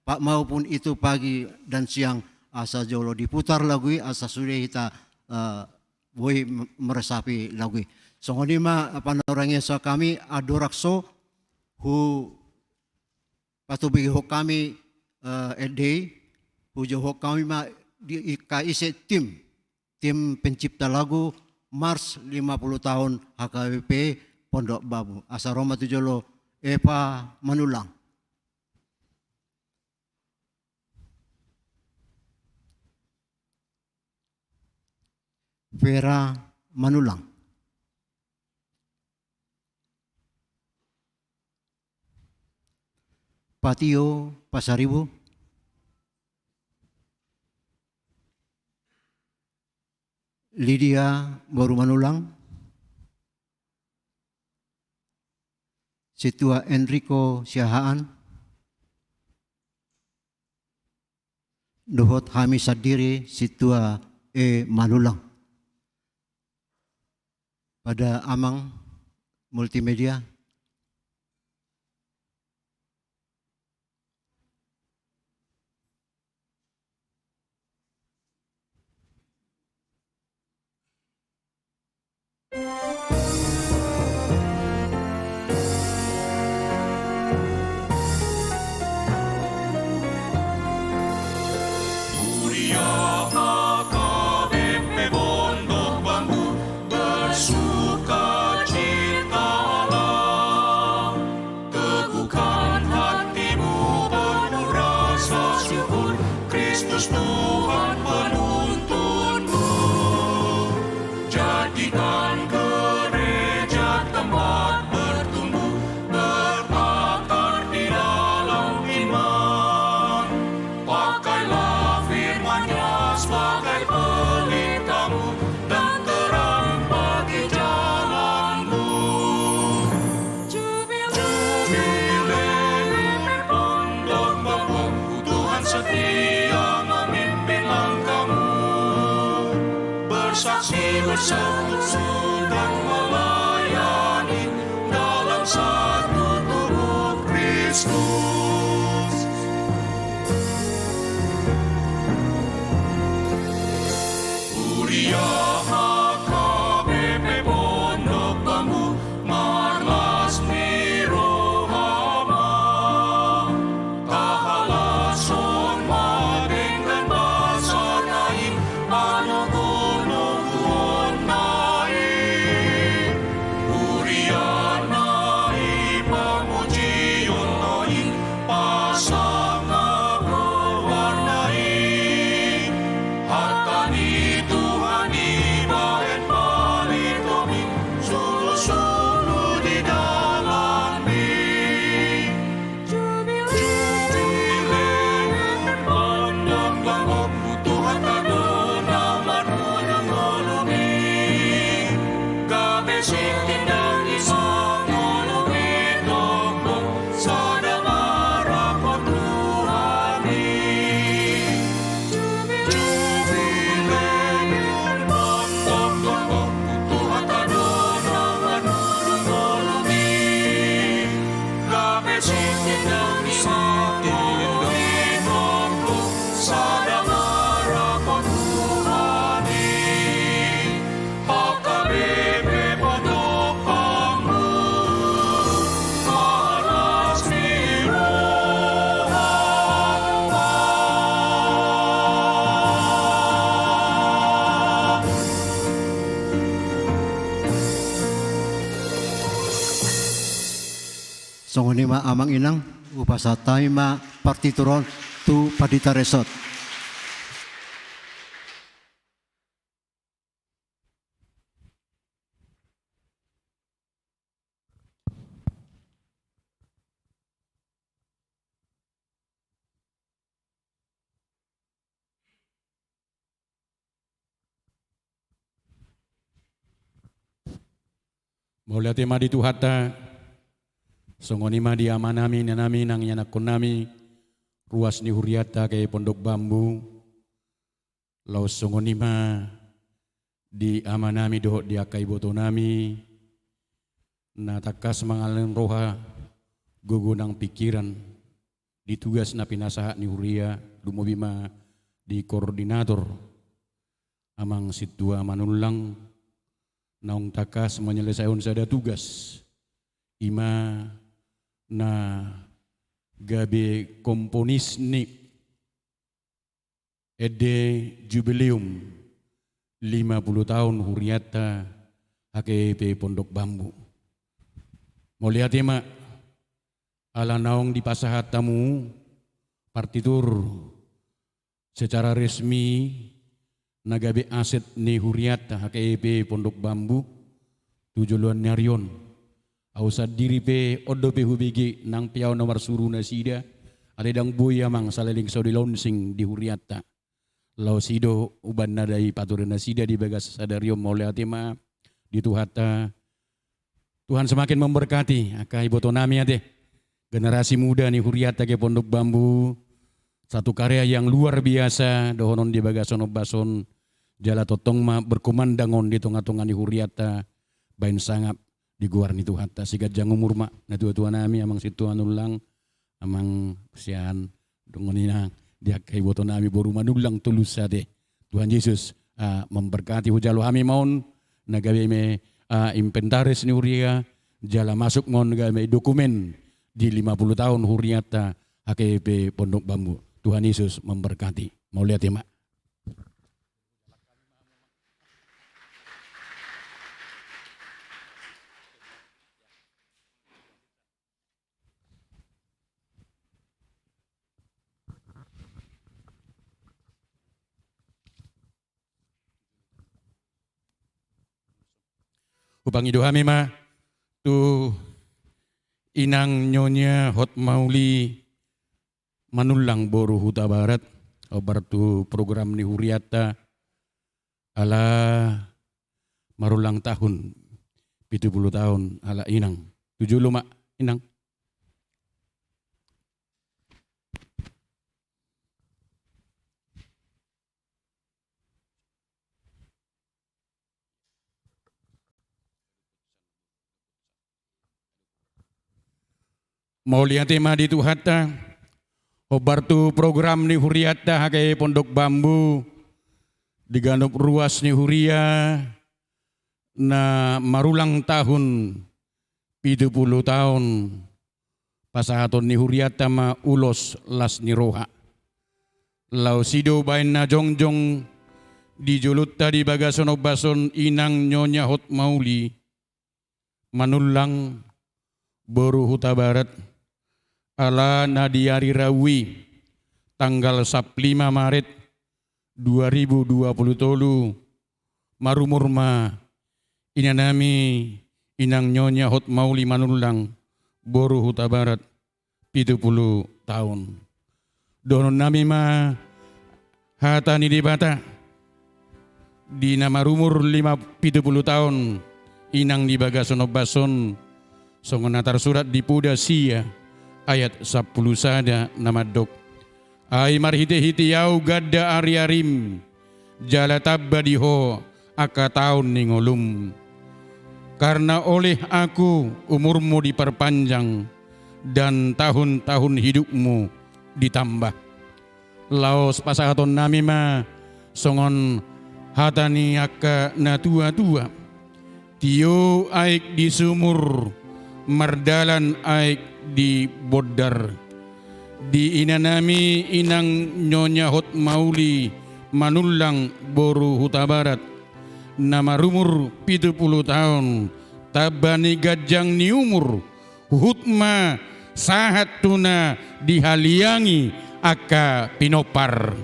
pa-, maupun itu pagi dan siang, asa jolo diputar lagu i, asa sude hita, eh, boi m-, meresapi lagu i. Songon i ma, apa, panorang i, asa hami andorang so, hu-, patobihon hami, eh, ende i, hujouhon hami ma di, i, angka ise tim, tim pencipta lagu Mars lima puluh tahun H K B P Pondok Bambu. Asa ro ma tu jolo Eva Manulang. Vera Manulang. Patio Pasaribu. Lydia boru Manulang. Sintua Enrico Siahaan. Dohot hami sandiri Sintua E Manulang. Pada amang multimedia. Huria H K B P Pondok Bambu, bersukacitalah. Teguhkan hatimu penuh rasa syukur, Kristus Tuhan penuntunmu. Jadikan gereja tempat bertumbuh, berakar di dalam iman. Pakailah firman-Nya sebagai pelitamu dan terang bagi jalanmu. Jubilei Pondok Bambu, Tuhan setia memimpin langkahmu. Bersaksi bersekutu dan melayani, Kristus. Huria H K B P Pondok Bambu, marlas ni roha ma. Tahalashon ma denggan basana i, panogunoguonna i, huriana i, pamujionna i, pasangap rohana i. Hata ni Tuhan i bahen paliton i, sulusulu di dalanmi. Jubileu, Pondok Bambu, Tuhanta do na manulung ngolumi. Gabe sitindang ni sangolomi tongtong, sada marapot tu hami. Jubileu, Pondok Bambu, Tuhanta do na manulung ngolumi. Gabe sitindang ni sangolomi tongtong, sada marapot tu hami. H K B P Pondok Bambu, marlas ni roha. Songon i ma amang inang, hupasahat hami ma partitur on tu pandita resort. Mauliate ma di Tuhanta, songon i ma di amanami, inanami, nang ianakkonnami, ruas ni hurianta H K B P Pondok Bambu, laos songon i ma di amanami dohot di angka ibotonami, na tangkas mangalehon roha, gogo nang pingkiran, di tugas na pinasahat ni huria, lumobi ma di koordinator, amang sintua Manullang, naung tangkas menyelesaikan sada tugas, i ma na gabe komponis ni ende jubileum lima puluh tahun hurianta H K B P Pondok Bambu. Mauliate ma, ala naung dipasahat hamu partitur secara resmi na gabe aset ni hurianta H K B P Pondok Bambu tu joloan ni ari on. Au sandiri pe on dope hubege nang pe au na marsuru nasida, alai ndang boi amang saleleng so dilonsing di hurianta. Laos i do umbahen na dipature nasida di bagasan sadari on. Mauliate ma di Tuhanta. Tuhan semakin memberkati angka ibotonami ate, generasi muda ni hurianta H K B P Pondok Bambu. Satu karya yang luar biasa dohonon di bagasan ombas on, jala tongtong ma berkumandang on di tongatonga ni hurianta, baen sangap di goar ni Tuhanta. Siganjang umur ma natuatuanami, amang sintua Manullang, amang sian dongan inang, di angka ibotonami boru Manullang tolu ate. Tuhan Yesus, ah, memberkati. Hujalo hami ma on na gabe me, ah, inventaris ni huria, jala masuk ma on gabe dokumen di lima puluh tahun hurianta H K B P Pondok Bambu. Tuhan Yesus memberkati. Mauliate ma. Hupangido hami ma tu inang Nyonya Hotmauli Manullang boru Hutabarat, hombar tu program ni hurianta, ala marulang tahun, pitu puluh tahun ala inang. Tu jolo ma inang. Mauliate ma di Tuhanta, hombar tu program ni hurianta H K I Pondok Bambu, di ganup ruas ni huria, na marulang tahun pitu pulu taon, pasahaton ni hurianta ma ulos las ni roha. Laos i do baen na jongjong di jolonta di bagasan ombas on, Inang Nyonya Hotmauli Manullang, boru Hutabarat, ala na di ari Rabu i, tanggal sampulu lima Maret dua ribu dua pulu tolu, marumur ma inanami Inang Nyonya Hotmauli Manullang, boru Hutabarat, pitu pulu taon. Dohononnami ma hata ni Debata di na marumur lima, pitu pulu taon inang di bagasan ombas on, songon na tarsurat di Poda sia ayat sampulu sada na mandok: Ai marhitehite ahu ganda ariarim, jala tamba di ho angka taon ni ngolum. Karna oleh aku umurmu diperpanjang, dan tahun-tahun hidupmu ditambah. Laos pasahatonnami ma songon hata ni angka natuatua: Tio aek di sumur, mardalan aek di bondar. Di inanami Inang Nyonya Hotmauli Manullang, boru Hutabarat, na marumur pitu pulu taon, tamba ni ganjang ni umur, huhut ma sahat tu na dihaliangi angka pinompar.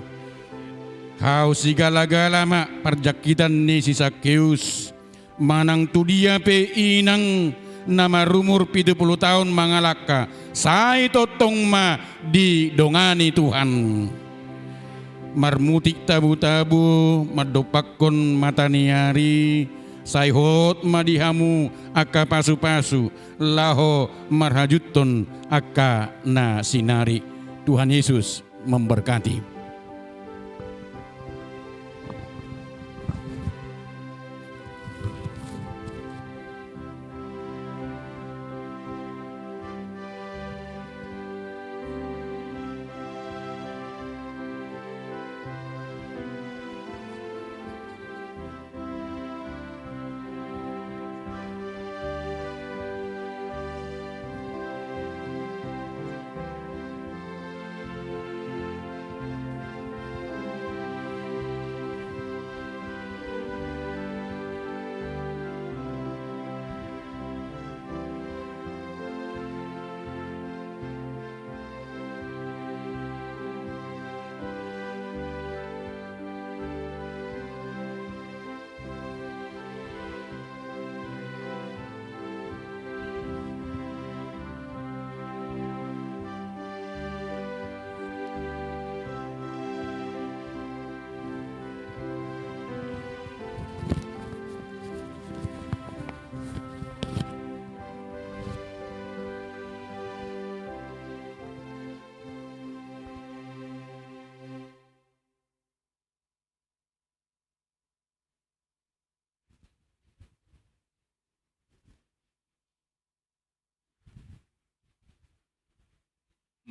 Hau sigalagala ma parjangkitan ni si Sakeus, manang tu dia pe inang na marumur pitu pulu taon mangalangka, sai tongtong ma didongani Tuhan. Marmutik tabutabu, mandompakkon mata ni ari, sai hot ma di hamu angka pasupasu, laho marhajuthon angka na sinari. Tuhan Yesus memberkati.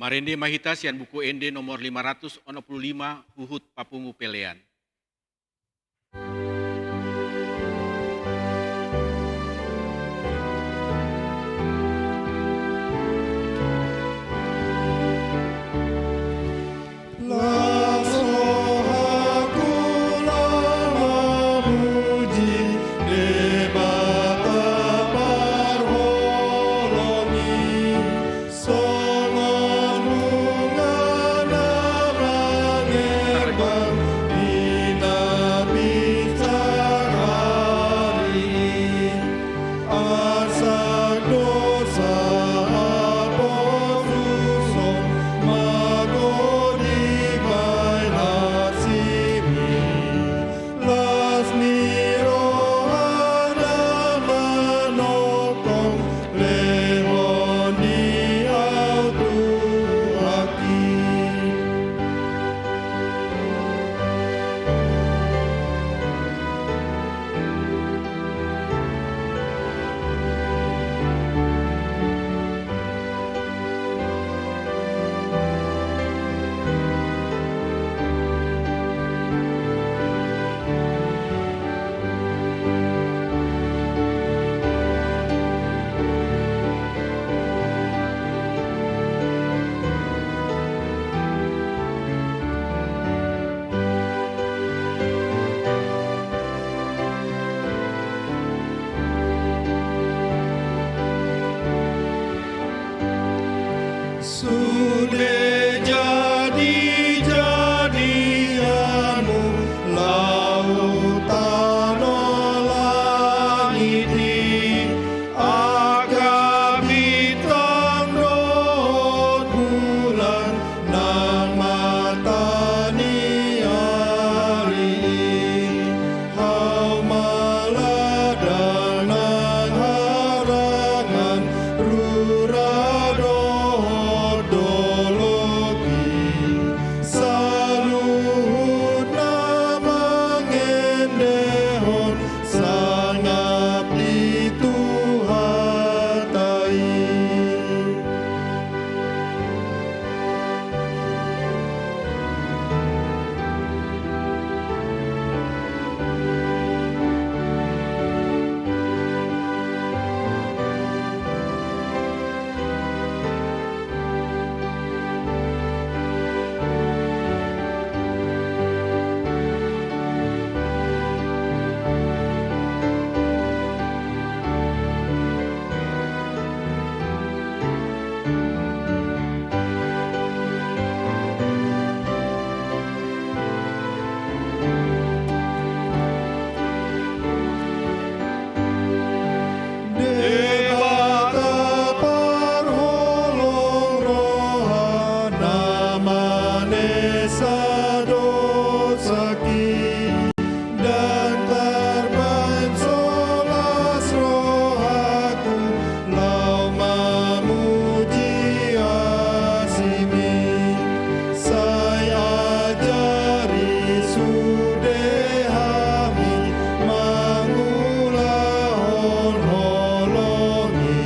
Marende ma hita sian Buku Ende nomor lima ratus onom pulu lima, Huhut Papungu Pelean. Jadianmu laut tano langit i, angka bintang dohot bulan nang mata ni ari i. Hau ma ladang nang harangan, rura dohot dolok i, saluhutna mangendehon sangap di Tuhanta i. Debata parholong roha na manesa dosaku i, dan tarbahen so las rohaku laho mamuji asimi. Sai ajari sude hami mangulahon holong i,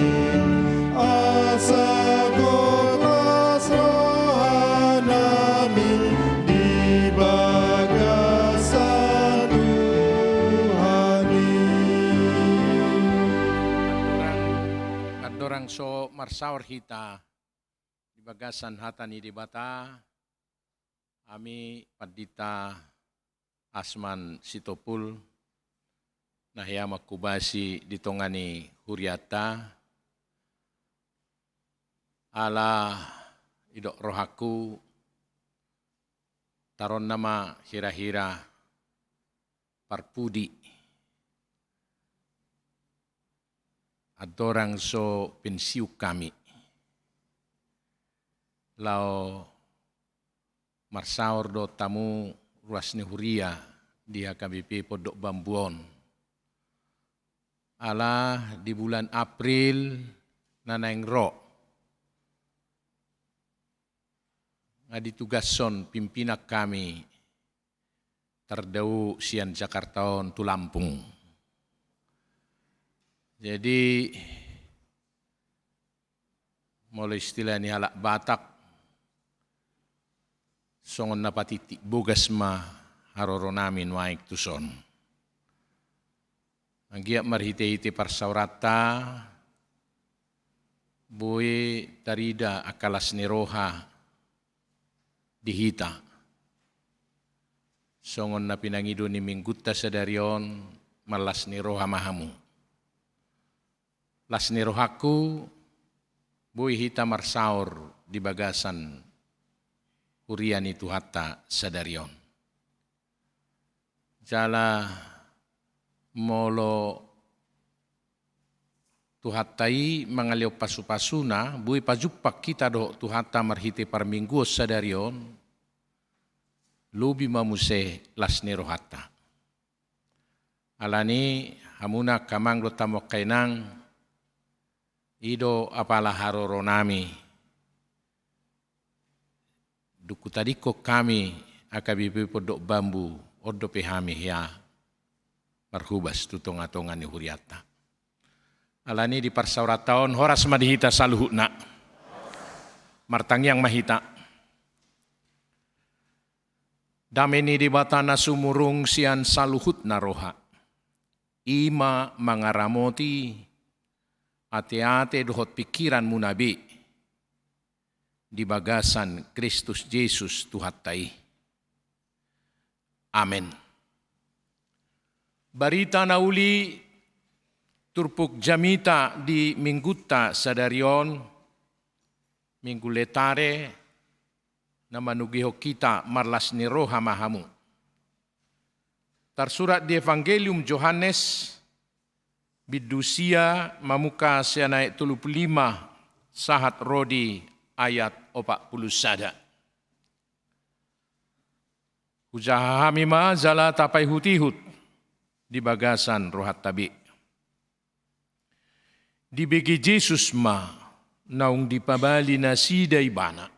asa gok las rohanami di bagasan Tuhan i. Andorang so marsaor hita di bagasan hata ni Debata, hami pandita Asman Sitompul na hea manghobasi di tonga ni hurianta, ala didok rohangku, taruhon nama hira-hira parpudi andorang so pensiun hami, laho marsaor dohot hamu ruas ni huria di H K B P Pondok Bambu on. Ala di bulan April na naeng ro, nga ditugashon pimpinan hami tardao sian Jakarta on tu Lampung. Jadi, molo istilah ni halak Batak, songon na patitik bogas ma haroronami nuaeng tuson. Anggiat marhite-hite parsaoranta, boi tarida angka las ni roha di hita. Songon na pinangido ni Minggunta sadari on, marlas ni roha ma hamu. Las ni rohangku, boi hita marsaor di bagasan huria ni Tuhanta sadari on. Jala molo Tuhanta i mangalehon pasu-pasuna, boi pajumpang hita dohot Tuhanta marhite parmingguon sadari on, lobi ma muse las ni rohanta. Alani i, hamuna angka amang dohot hamu angka inang, i do apala haroronami. Dung hutadingkon hami H K B P Pondok Bambu, on dope hami hea marhobas tu tonga-tonga ni hurianta. Alani i, di parsaoranta on, horas ma di hita saluhutna. Martangiang ma hita. Dame ni Debata na sumurung sian saluhutna roha, i ma mangaramoti ateate dohot pingkiranmuna be di bagasan Kristus Jesus Tuhanta i. Amen. Barita na uli turpuk jamita di Minggunta sadari on, Minggu Letare, na manogihon hita marlas ni roha ma hamu. Tarsurat di Evangelium Johannes, bindu sia, mamungka sian ayat tolu pulu lima sahat ro di ayat opat pulu sada. Hujaha hami ma jala tapaihutihut di bagasan rohanta be. Dibege Jesus ma naung dipabali nasida ibana.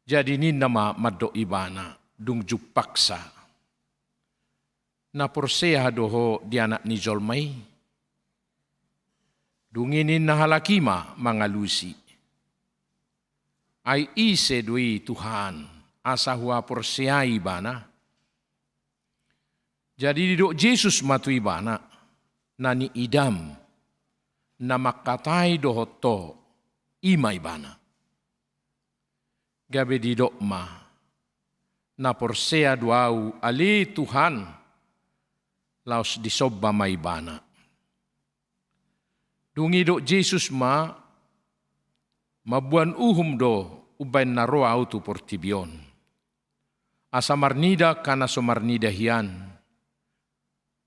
Jadi ninna ma mandok ibana, dung jumpangsa: Na porsea do ho di Anak ni jolma i? Dung i ninna halak i ma mangalusi: Ai ise do i Tuhan, asa huhaporseai ibana? Jadi didok Jesus ma tu ibana: Na niidam, na mangkatai dohot ho, i ma ibana. Gabe didok ma: Na porsea do ahu ale Tuhan. Laos disomba ma ibana. Dung i didok Jesus ma: Mamboan uhum do umbahen na ro ahu tu portibi on, asa marnida angka na so marnida hian,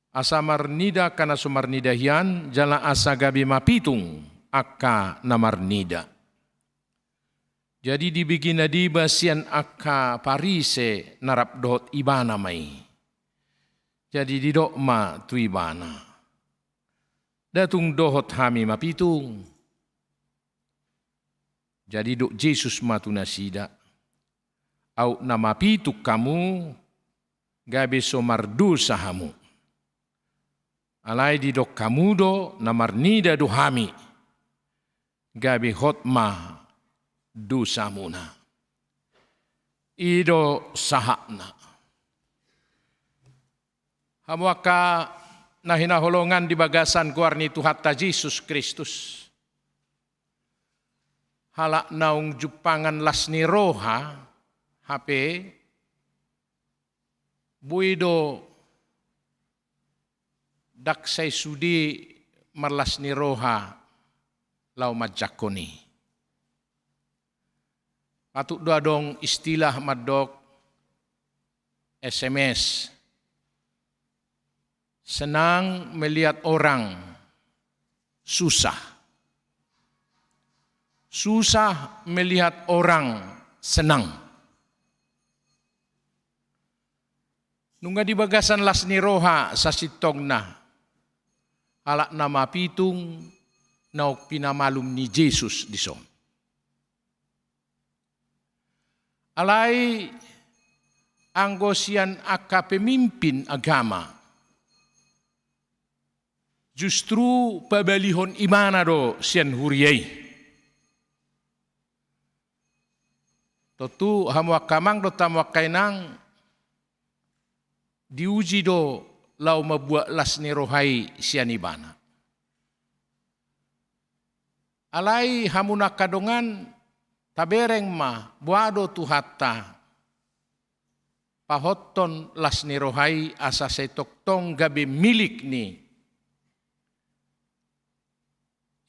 asa marnida angka na so marnida hian, jala asa gabe mapitung angka na marnida. Jadi dibege na deba sian angka Parise na rap dohot ibana ma i. Jadi didok ma tu ibana: Nda tung dohot hami mapitung. Jadi didok Jesus ma tu nasida: Aut na mapitung hamu, gabe so mardosa hamu. Alai didok hamu do: Na marnida do hami, gabe hot ma dosamuna. I do sahatna. Hamu angka na hinaholongan di bagasan goar ni Tuhanta Jesus Kristus, halak naung jumpangan las ni roha, hape boi do ndang sai sude marlas ni roha laho manjangkon i. Patut do adong istilah mandok S M S: Senang melihat orang susah, susah melihat orang senang. Nunga di bagasan las ni roha sasintongna halak na mapitung naung pinamalum ni Jesus dison. Alai anggo sian angka pemimpin agama, justru pabalihon ibana do sian huria i. Tontu hamu angka amang dohot hamu angka inang, diuji do laho mambuat las ni roha i sian ibana. Alai hamu na angka dongan, tabereng ma, boha do Tuhanta pahothon las ni roha i asa sai tongtong gabe milik ni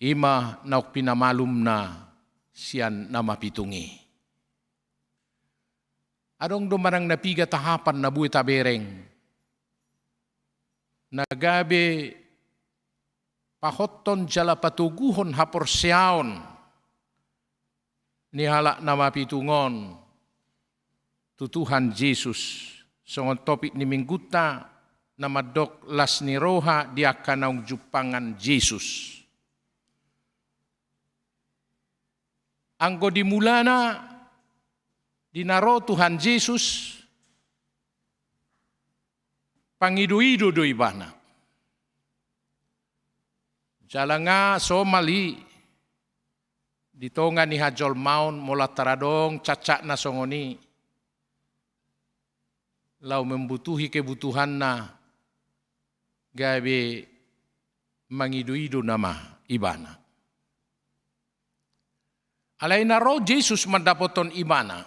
i ma naung pinamalumna sian na mapitung i. Adong do manang na piga tahapan na boi tabereng na gabe pahothon jala patoguhon haporseaon ni halak na mapitung on tu Tuhan Jesus, songon topik ni minggunta na mandok las ni roha di angka naung jumpangan Jesus. Anggo di mulana, di na ro Tuhan Jesus, pangidoido do ibana. Jala nga somal i di tonga ni hajolmaon, molo tar adong cacat na songon i, laho membutuhi kebutuhanna, gabe mangidoido nama ibana. Alai na ro Jesus mandapothon ibana,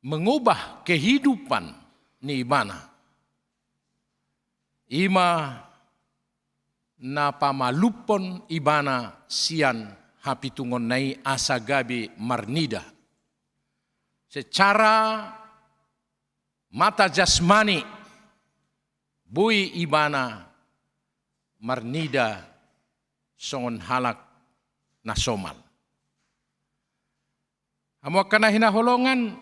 mengubah kehidupan ni ibana, i ma na pamalumhon ibana sian hapitungonna i asa gabe marnida. Secara mata jasmani, boi ibana marnida songon halak na somal. Hamu angka na hinaholongan,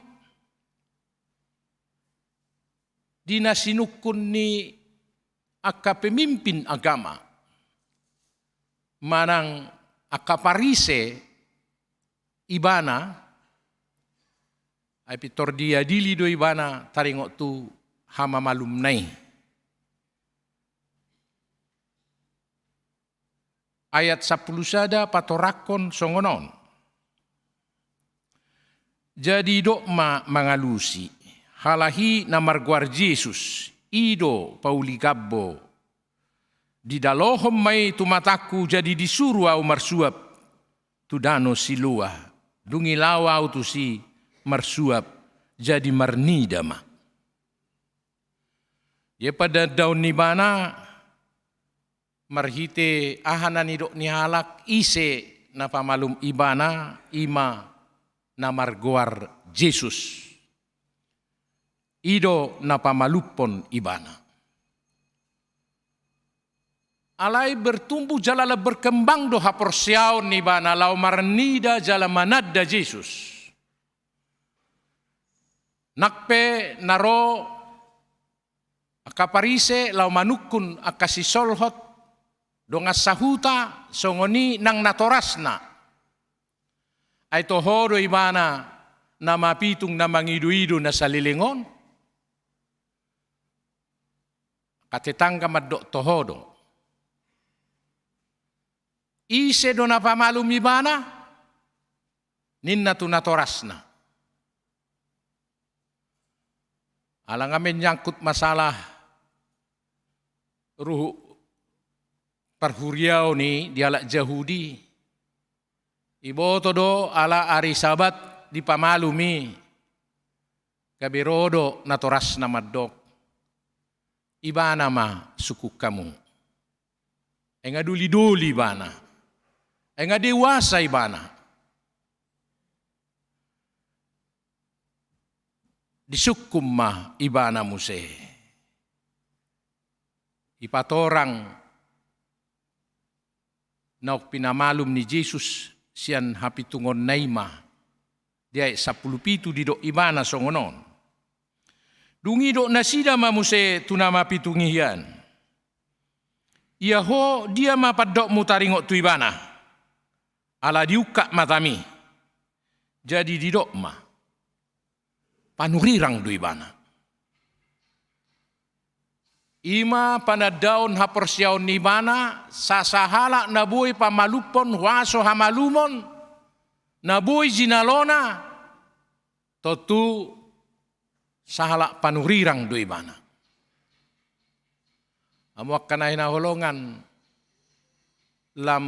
di na sinungkun ni angka pemimpin agama manang angka Parise ibana, ai pintor diadili do ibana taringot tu hamamalumna i. Ayat sampulu sada patorangkon songon on. Jadi didok ma mangalusi, halak i na margoar Jesus, i do pauli gambo. Didalohon ma i tu matangku, jadi disuru ahu marsuap tu dano Siloa. Dung i laho ahu tusi marsuap, jadi marnida ma. Ia panandaon ni ibana, marhite aha na nidok ni halak, ise na pamalum ibana, i ma na margoar Jesus. I do na pamalumhon ibana. Alai bertumbuh jala berkembang do haporseaon ni ibana laho marnida jala mananda Jesus. Nang pe na ro angka Parise laho manungkun angka sisolhot dongan sahuta, songon i nang natorasna. Ai toho do ibana na mapitung na mangidoido na saleleng on. Angka tetangga mandok toho do. Ise do na pamalum ibana? Ninna tu natorasna. Ala nga menyangkut masalah ruhut parhuriaon i di halak Jahudi, iboto do ala ari Sabat dipamalum i. Gabe ro do natorasna mandok, ibana ma sungkun hamu. Ai nga dolidoli ibana. Ai nga dewasa ibana. Disungkun ma ibana muse. Ipatorang naung pinamalum ni Jesus sian hapitungonna i ma. Di ayat sampulu pitu didok ibana songon on. Dung i didok nasida ma muse tu na mapitung i hian, ia ho, dia ma pandokmu taringot tu ibana? Ala diungkap matami. Jadi didok ma, panurirang do ibana. I ma panandaon haporseaon ni ibana, sa sahalak na boi pamalumhon huaso hamalumon, na boi jinalona, tontu sahalak panurirang do ibana. Hamu angka na hinaholongan, lam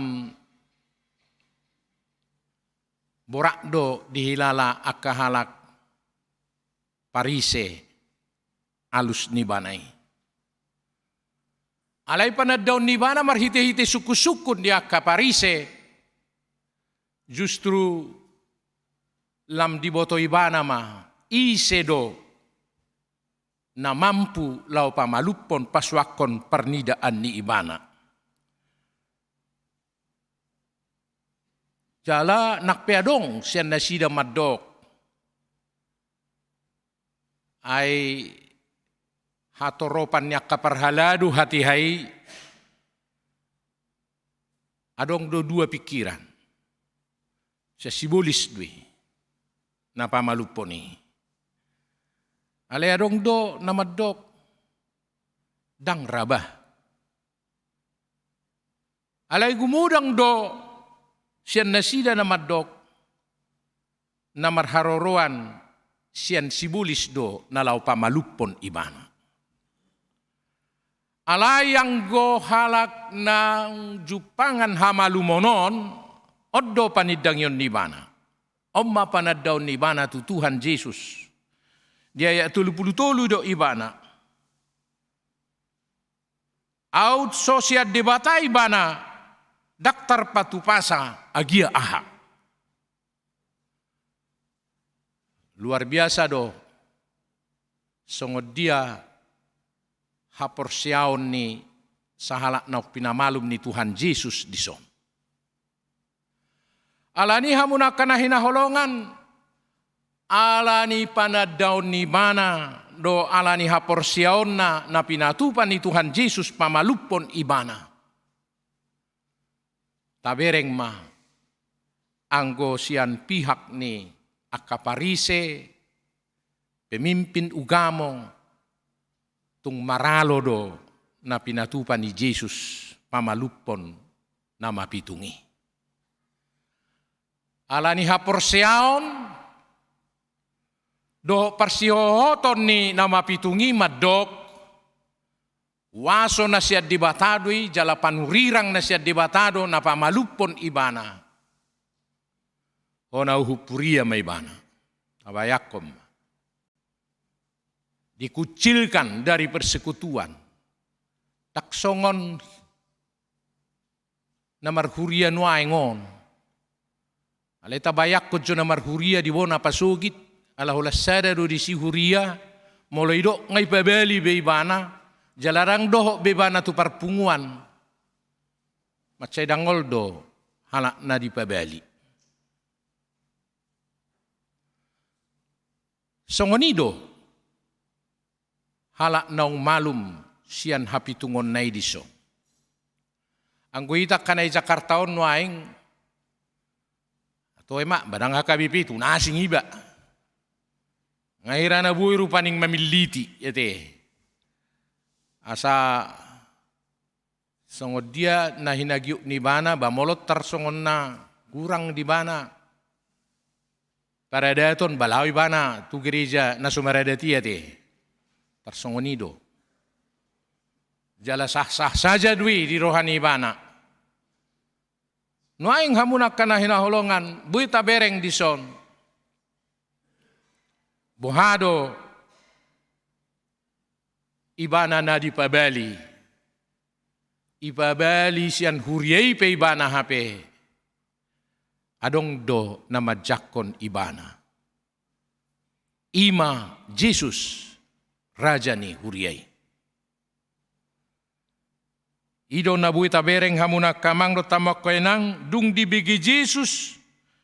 borat do dihilala angka halak Parise alus ni ibana i. Alai panandaon ni ibana marhitehite sungkunsungkun di angka Parise, justru lam diboto ibana ma ise do na mampu laho pamalumhon, pasuangkon parnidaan ni ibana. Jala nang pe adong sian nasida mandok, ai hatoropan ni angka parhalado hatiha i, adong do dua pikiran. Sian sibolis do i na pamalumhon i. Alai adong do na mandok, ndang ra bah. Alai gumodang do sian nasida na mandok, na marharoroan sian sibolis do na laho pamalumhon ibana. Alai anggo halak naung jumpangan hamalumon on, on do panindangion ni ibana. On ma panandaon ni ibana tu Tuhan Jesus. Di ayat tolu pulu tolu didok ibana, aut so sian Debata ibana, Ndang tarpatupasa agia aha. Luar biasa do songon dia haporseaon ni sahalak naung pinamalum ni Tuhan Jesus dison. Alani i hamu angka na hinaholongan, alani panandaon ni ibana do alani haporseaonna na pinatupa ni Tuhan Jesus pamalumhon ibana. Tabereng ma anggo sian pihak ni angka Parise, pemimpin ugamo, tung maralo do na pinatupa ni Jesus pamalumhon na mapitung i. Alani haporseaon dohot parsihohoton ni na mapitung i mandok, huaso na sian Debata do i, jala panurirang na sian Debata do na pamalumhon ibana. Hona uhum huria ma ibana. Tabayangkon ma. Dikucilkan dari persekutuan. Ndang songon na marhuria nuaeng on. Alai tabayangkon jo na marhuria di bona pasogit, ala holan sada do disi huria, molo didok nga ipabali be ibana, jala ndang dohot be ibana tu parpunguan. Mansai dangol do halak na dipabali. Songon i do halak naung malum sian hapitungonna i dison. Anggo hita angka na i Jakarta on nuaeng, toe ma, ba ndang H K B P tu na asing iba. Nga hira na boi rupani mamilliti, ate. Asa songon dia na hinagiot ni ibana, ba molo tarsongon na hurang di ibana paradaton, ba laho ibana tu gereja na so maradat i, ate. Tarsongon i do. Jala sah-sah saja do i di roha ni ibana. Nuaeng hamu angka na hinaholongan, boi tabereng dison. Boha do ibana na dipabali. Ipabali sian huria i pe ibana hape. Adong do na manjangkon ibana. I ma Jesus, raja ni huria i. I do na boi tabereng hamu angka amang dohot hamu angka inang, dung dibege Jesus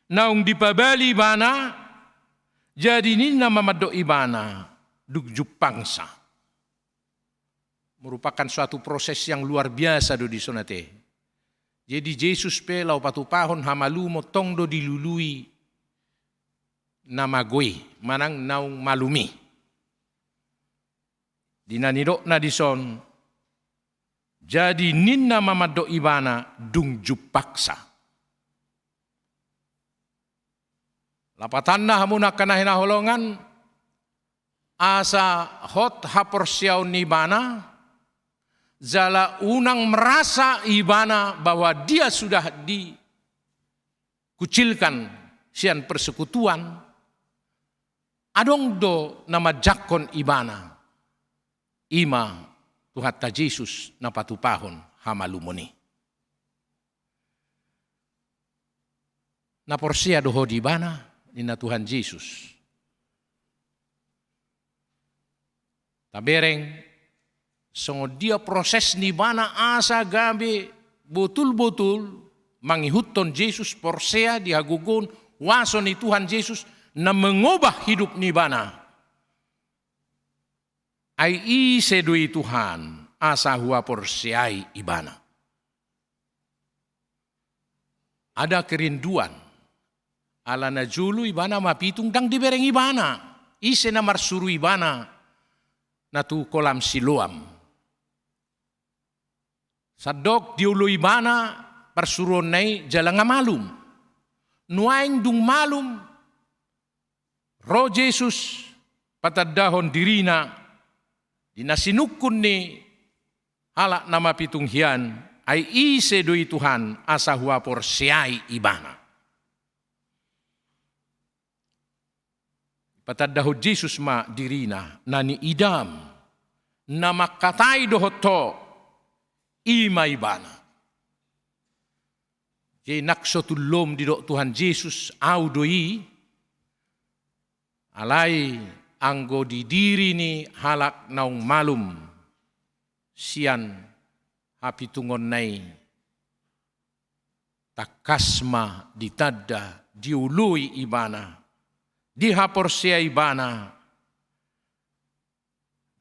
naung dipabali ibana, jadi ninna ma mandok ibana, dung jumpangsa. Merupakan suatu proses yang luar biasa do dison, ate. Jadi Jesus pe laho patupahon hamalumon tong do dilului na mago i, manang naung malum i. Di na nidokna dison, jadi ninna ma mandok ibana, dung jumpangsa. Lapatanna hamu angka na hinaholongan, asa hot haporseaon ni ibana, jala unang merasa ibana bahwa dia sudah dikucilkan sian persekutuan, adong do na manjangkon ibana, i ma Tuhanta Jesus na patupahon hamalumon i. Na porsea do ho di ibana, ninna Tuhan Jesus. Tabereng, songon dia proses ni ibana asa gabe botul-botul mangihuthon Jesus, porsea di hagogoon huaso ni Tuhan Jesus na mengubah hidup ni ibana. Ai ise do i Tuhan, asa huhaporseai ibana. Ada kerinduan. Ala na jolo ibana mapitung ndang dibereng ibana. Ise na marsuru ibana na tu kolam Siloam. Sandok dioloi ibana parsuruonna i jala nga malum. Nuaeng dung malum, ro Jesus patandahon dirina di na sinungkun ni halak na mapitung hian, ai ise do i Tuhan asa huhaporseai ibana. Patandahon Jesus ma dirina, na niidam, na mangkatai dohot ho, i ma ibana. Jadi nang so tullom didok Tuhan Jesus, au do i, alai anggo di diri ni halak naung malum sian hapitungonna i, tangkas ma ditanda, dioloi ibana, dihaporseai ibana,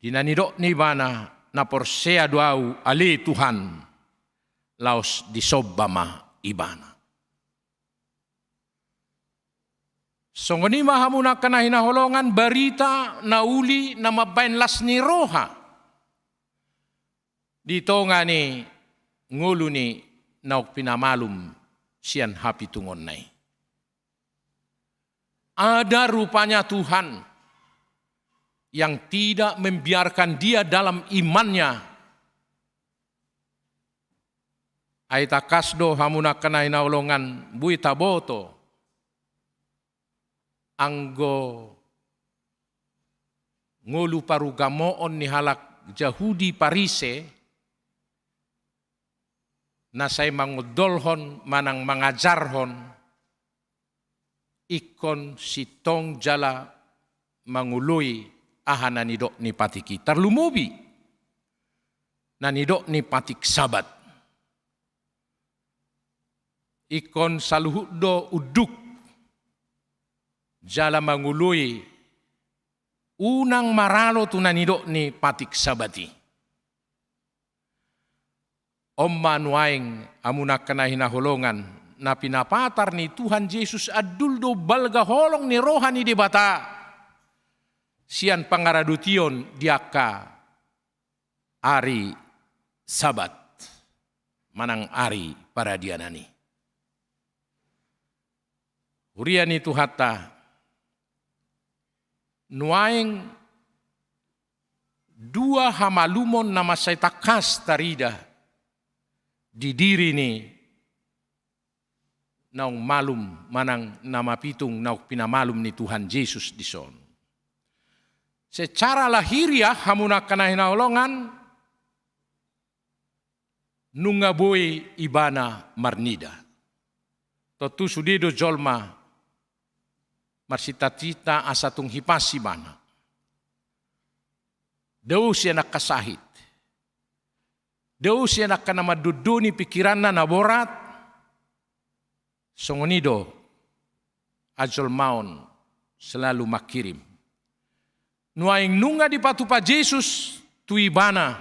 di na nidok ni ibana, na porsea do au ale Tuhan, laos disomba ma ibana. Songon i ma hamu angka na hinaholongan, barita na uli na mambahen las ni roha di tonga ni ngolu ni naung pinamalum sian hapitungonna i. Ada rupanya Tuhan yang tidak membiarkan dia dalam imannya. Ai tangkas do hamu angka na hinaholongan, boi taboto anggo ngolu parugamoon ni halak Jahudi Parise, na sai mangondolhon manang mangajarhon ingkon sintong jala mangoloi aha na nidok ni patik i, tarlumobi na nidok ni patik Sabat. Ingkon saluhut do unduk jala mangoloi, unang maralo tu na nidok ni patik Sabat i. On ma nuaeng hamu angka na hinaholongan, na pinapatar ni Tuhan Jesus andul do balga holong ni roha ni Debata sian pangaradotion di angka ari Sabat manang ari paradianan i. Huria ni Tuhanta, nuaeng dua hamalumon na mansai tangkas tarida di diri ni naung malum manang na mapitung naung pinamalum ni Tuhan Jesus dison. Secara lahiriah hamu angka na hinaholongan, nunga boi ibana marnida. Tontu sude do jolma marsita-cita asa tung hipas ibana. Dao sian angka sahit. Dao sian angka na mandondoni pikiranna na borat. Songon i do ajolmaon selalu mangkirim. Nuaeng nunga dipatupa Jesus tu ibana,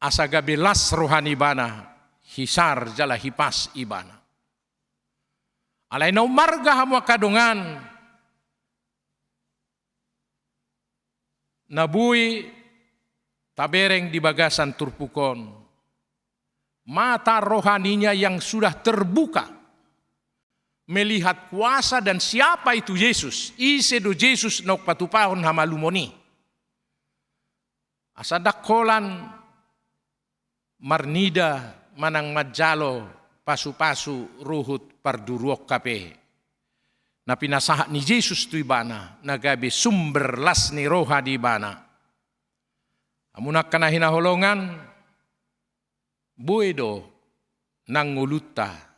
asa gabe las roha ni ibana, hisar jala hipas ibana. Alai na ummarga hamu angka dongan, na boi tabereng di bagasan turpuk on, mata rohaninya yang sudah terbuka melihat kuasa dan siapa itu Yesus, ise do Jesus naung patupahon hamalumon i. Asa ndang holan marnida manang manjalo pasu-pasu ruhut parduruon hape na pinasahat ni Jesus tu ibana, na gabe sumber las ni roha di ibana. Hamu angka na hinaholongan, boi do nang ngolunta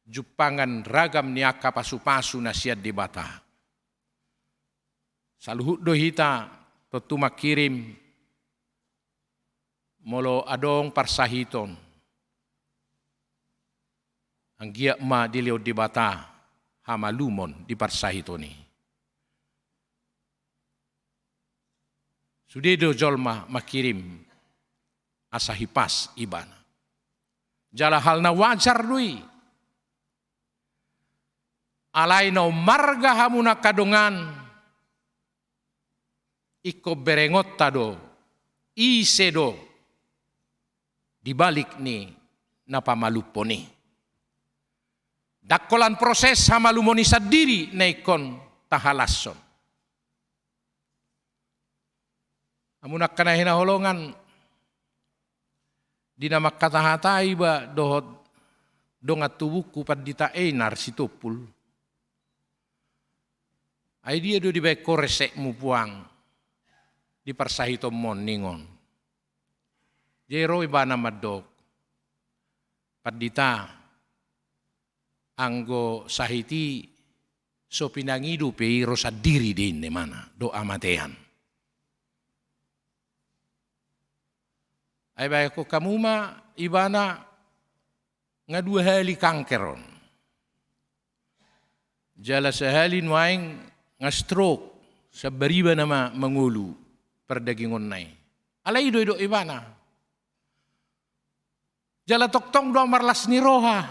jumpangan ragam ni angka pasu-pasu na sian Debata. Saluhut do hita tontu mangkirim molo adong parsahiton. Anggiat ma dilehon Debata hamalumon di parsahiton i. Sude do jolma mangkirim asa hipas ibana. Jala hal na wajar do i. Alai na ummarga hamu angka dongan, ingkon berengonta do ise do di balik ni na pamalumhon i. Ndang holan proses hamalumon i sandiri na ingkon tahalashon. Hamu angka na hinaholongan, di na mangkata-hata iba dohot dongan tubungku Pandita Einar Sitompul. Ai dia do dibaen ho resekmu puang di parsahitonmon ningon. Jadi ro ibana mandok, Pandita, anggo sahit i so pinangido pe i ro sandiri do inna ibana dohot hamatean. Ai baen hamu ma ibana nga dua hali kanker on. Jala sahali nuaeng nga stroke, sambariba nama mangolu pardagingonna i. Alai i do didok ibana. Jala tongtong do au marlas ni roha.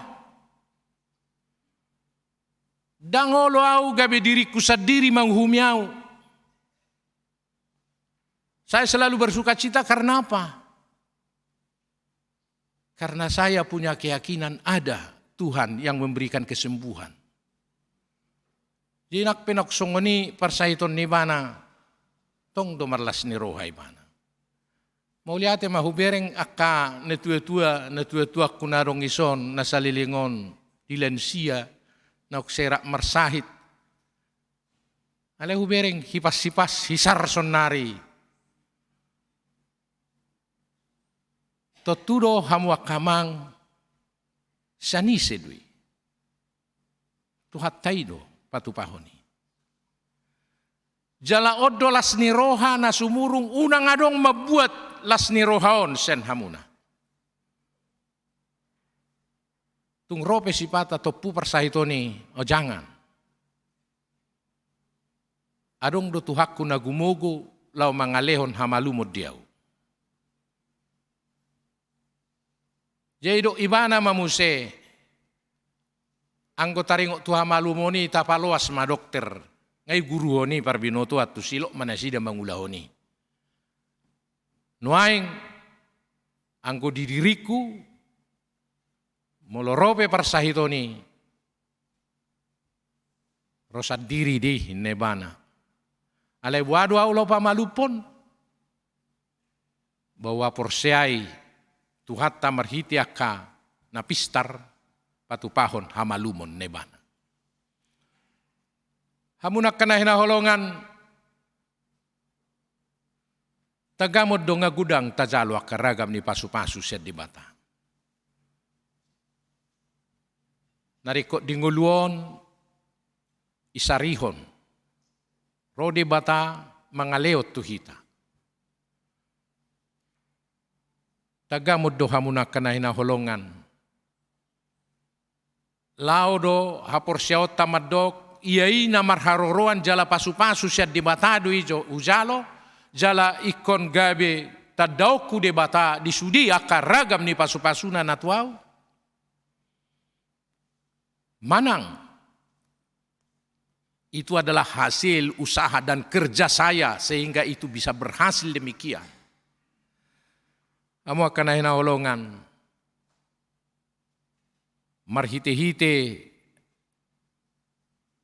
Ndang olo au gabe diringku sandiri manguhumi au. Saya selalu bersukacita karena apa? Karena saya punya keyakinan ada Tuhan yang memberikan kesembuhan. Jadi nang pe nunga songon i parsahiton ni ibana, tong do marlas ni roha ibana. Mauliate ma hubereng angka natuatua, natuatuangku na adong dison, na saleleng on, di lansia, naung serah marsahit. Alai hubereng hipashipas, hisar saonari. Tontu do hamu angka amang, sian ise do i? Tuhanta i do patupahon i. Jala on do las ni roha na sumurung, unang adong mambuat las ni roha on sian hamuna. Tung ro pe sipata tompu parsahiton i, o jangan. Adong do Tuhanku na gumogo laho mangalehon hamalumon di au. Jadi didok ibana ma muse, anggo taringot tu hamalumon i tapaloas ma dokter, nga i guruhon i parbinotoan, tu silop ma nasida mangulahon i. Nuaeng, anggo di diringku, molo ro pe parsahiton i, ro sandiri do i inna ibana. Alai boha do au laho pamalumhon? Ba huhaporseai Tuhanta marhite angka na pistar patupahon hamalumon, inna ibana. Hamu angka na hinaholongan, tagamon do nga godang tajalo angka ragam ni pasupasu sian Debata. Na ringkot di ngolu on isarihon, ro Debata mangalehon tu hita. Tagamon do hamu angka na hinaholongan. Laho do haporseaonta mandok, ia i na marharoroan jala pasupasu sian Debata do i jo hujalo, jala ingkon gabe tandaonku Debata di sude angka ragam ni pasupasuna na tu au. Manang itu adalah hasil usaha dan kerja saya sehingga itu bisa berhasil demikian. Hamu angka na hinaholongan, marhitehite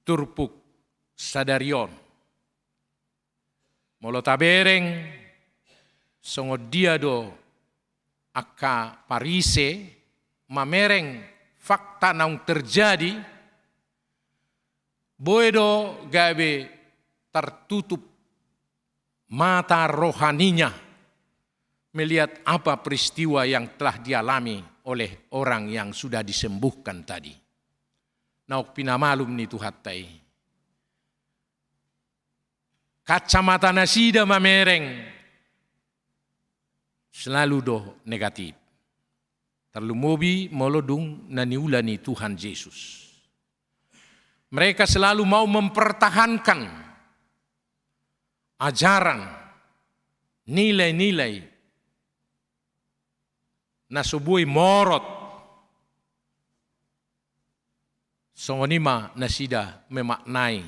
turpuk sadari on, molo tabereng songon dia do angka Parise mamereng fakta naung terjadi, boi do gabe tertutup mata rohaninya melihat apa peristiwa yang telah dialami oleh orang yang sudah disembuhkan tadi. Naung pinamalum ni Tuhanta i. Kacamata nasida mamereng selalu do negatif. Tarlumobi molo dung na niula ni Tuhan Jesus. Mereka selalu mau mempertahankan ajaran, nilai-nilai na so boi morot. Songon i ma nasida memaknai.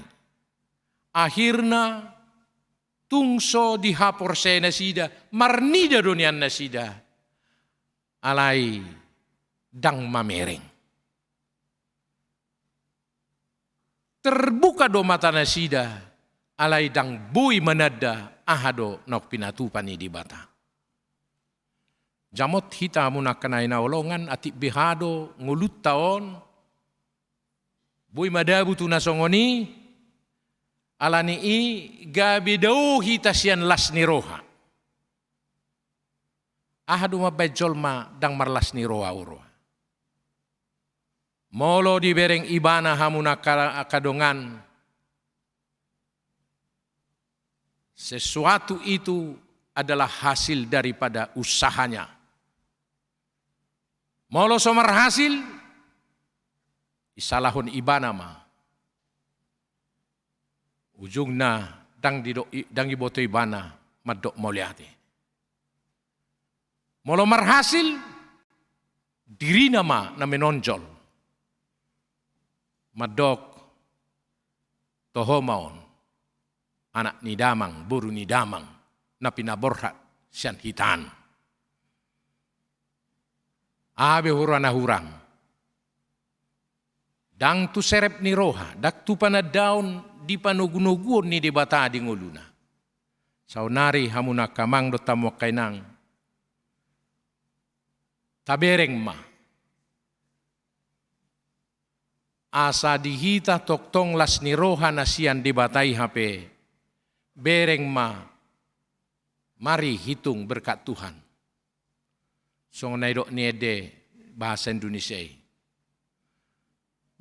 Akhirna tung so dihaporseai nasida, marnida do nian nasida, alai ndang mamereng. Terbuka do mata nasida, alai ndang boi mananda aha do naung pinatupa ni Debata. Jamot hita hamu angka na hinaholongan, atik beha do ngolunta on, boi madabu tu na songon i, alani i gabe dao hita sian las ni roha. Aha do mambaen jolma ndang marlas ni roha, roha? Molo dibereng ibana hamu na angka, angka dongan, sesuatu itu adalah hasil daripada usahanya. Molo so marhasil, isalahon ibana ma. Ujungna ndang didok i-, ndang diboto ibana mandok mauliate. Molo marhasil, dirina ma na menonjol. Mandok, toho ma on, anak ni damang, boru ni damang, na pinaborhat sian hita an. Aha be huroha na hurang? Ndang tu serep ni roha, ndang tu panandaon dipanogunoguhon ni Debata di ngoluna. Saonari hamu na angka amang dohot hamu angka inang, tabereng ma. Asa di hita tongtong las ni roha na sian Debata i hape, bereng ma, mari hitung berkat Tuhan. Songon na nidok ni ende bahasa Indonesia i.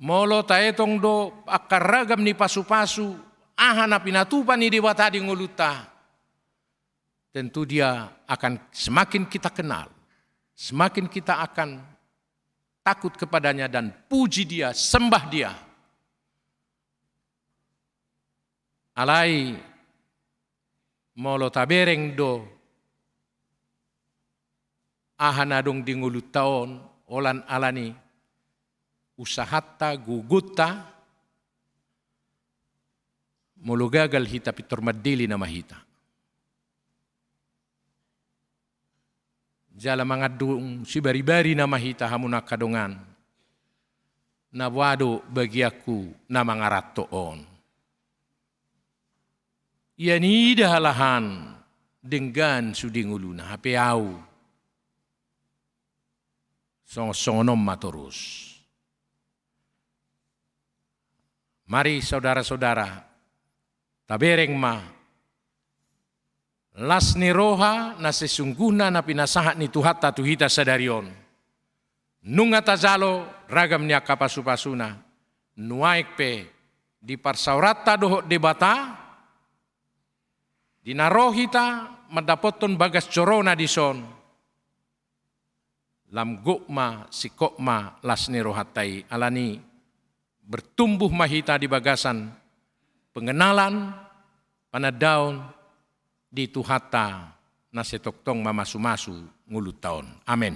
Molo taetong do angka ragam ni pasupasu, aha na pinatupa ni Debata di ngolunta, tentu Dia akan semakin kita kenal, semakin kita akan takut kepada-Nya dan puji Dia, sembah Dia. Alai molo tabereng do aha na adong di ngolunta on, holan ala ni usahanta, gogonta, molo gagal hita, pintor mandele nama hita. Jala mangandung sibaribari nama hita, hamu na angka dongan. Na boha do bagianku na mangaranto on? Ia niida halahan denggan sude ngoluna, hape au songon-songon on ma torus. Mari saudara-saudara, tabereng ma las ni roha na sesungguhna na pinasahat ni Tuhanta tu hita sadari on. Nunga tajalo ragam ni angka pasupasuna, nuaeng pe di parsaoranta dohot Debata, di na ro hita mandapothon bagas joroNa dison, lam gok ma, singkop ma las ni rohanta i, ala ni bertumbuh ma hita di bagasan pengenalan, panandaon di Tuhanta na sai tongtong mamasumasu ngolunta on. Amen.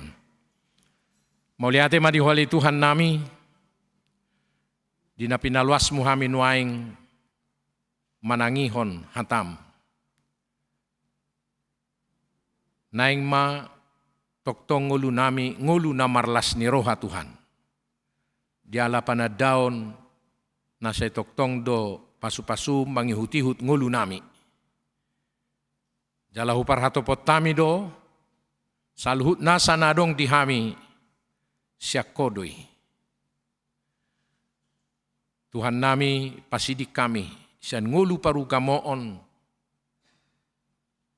Mauliate ma di Ho ale Tuhannami, di na pinaluasMu hami nuaeng manangihon hataM. Naeng ma tongtong ngolunami ngolu na marlas ni roha, Tuhan. Di ala panandaon na sai tongtong do pasupasuM mangihutihut ngolunami. Jala huparhatopot hami do, saluhut nasa na adong di hami, sian Ho do i. Tuhannami, pasiding hami sian ngolu parugamoon,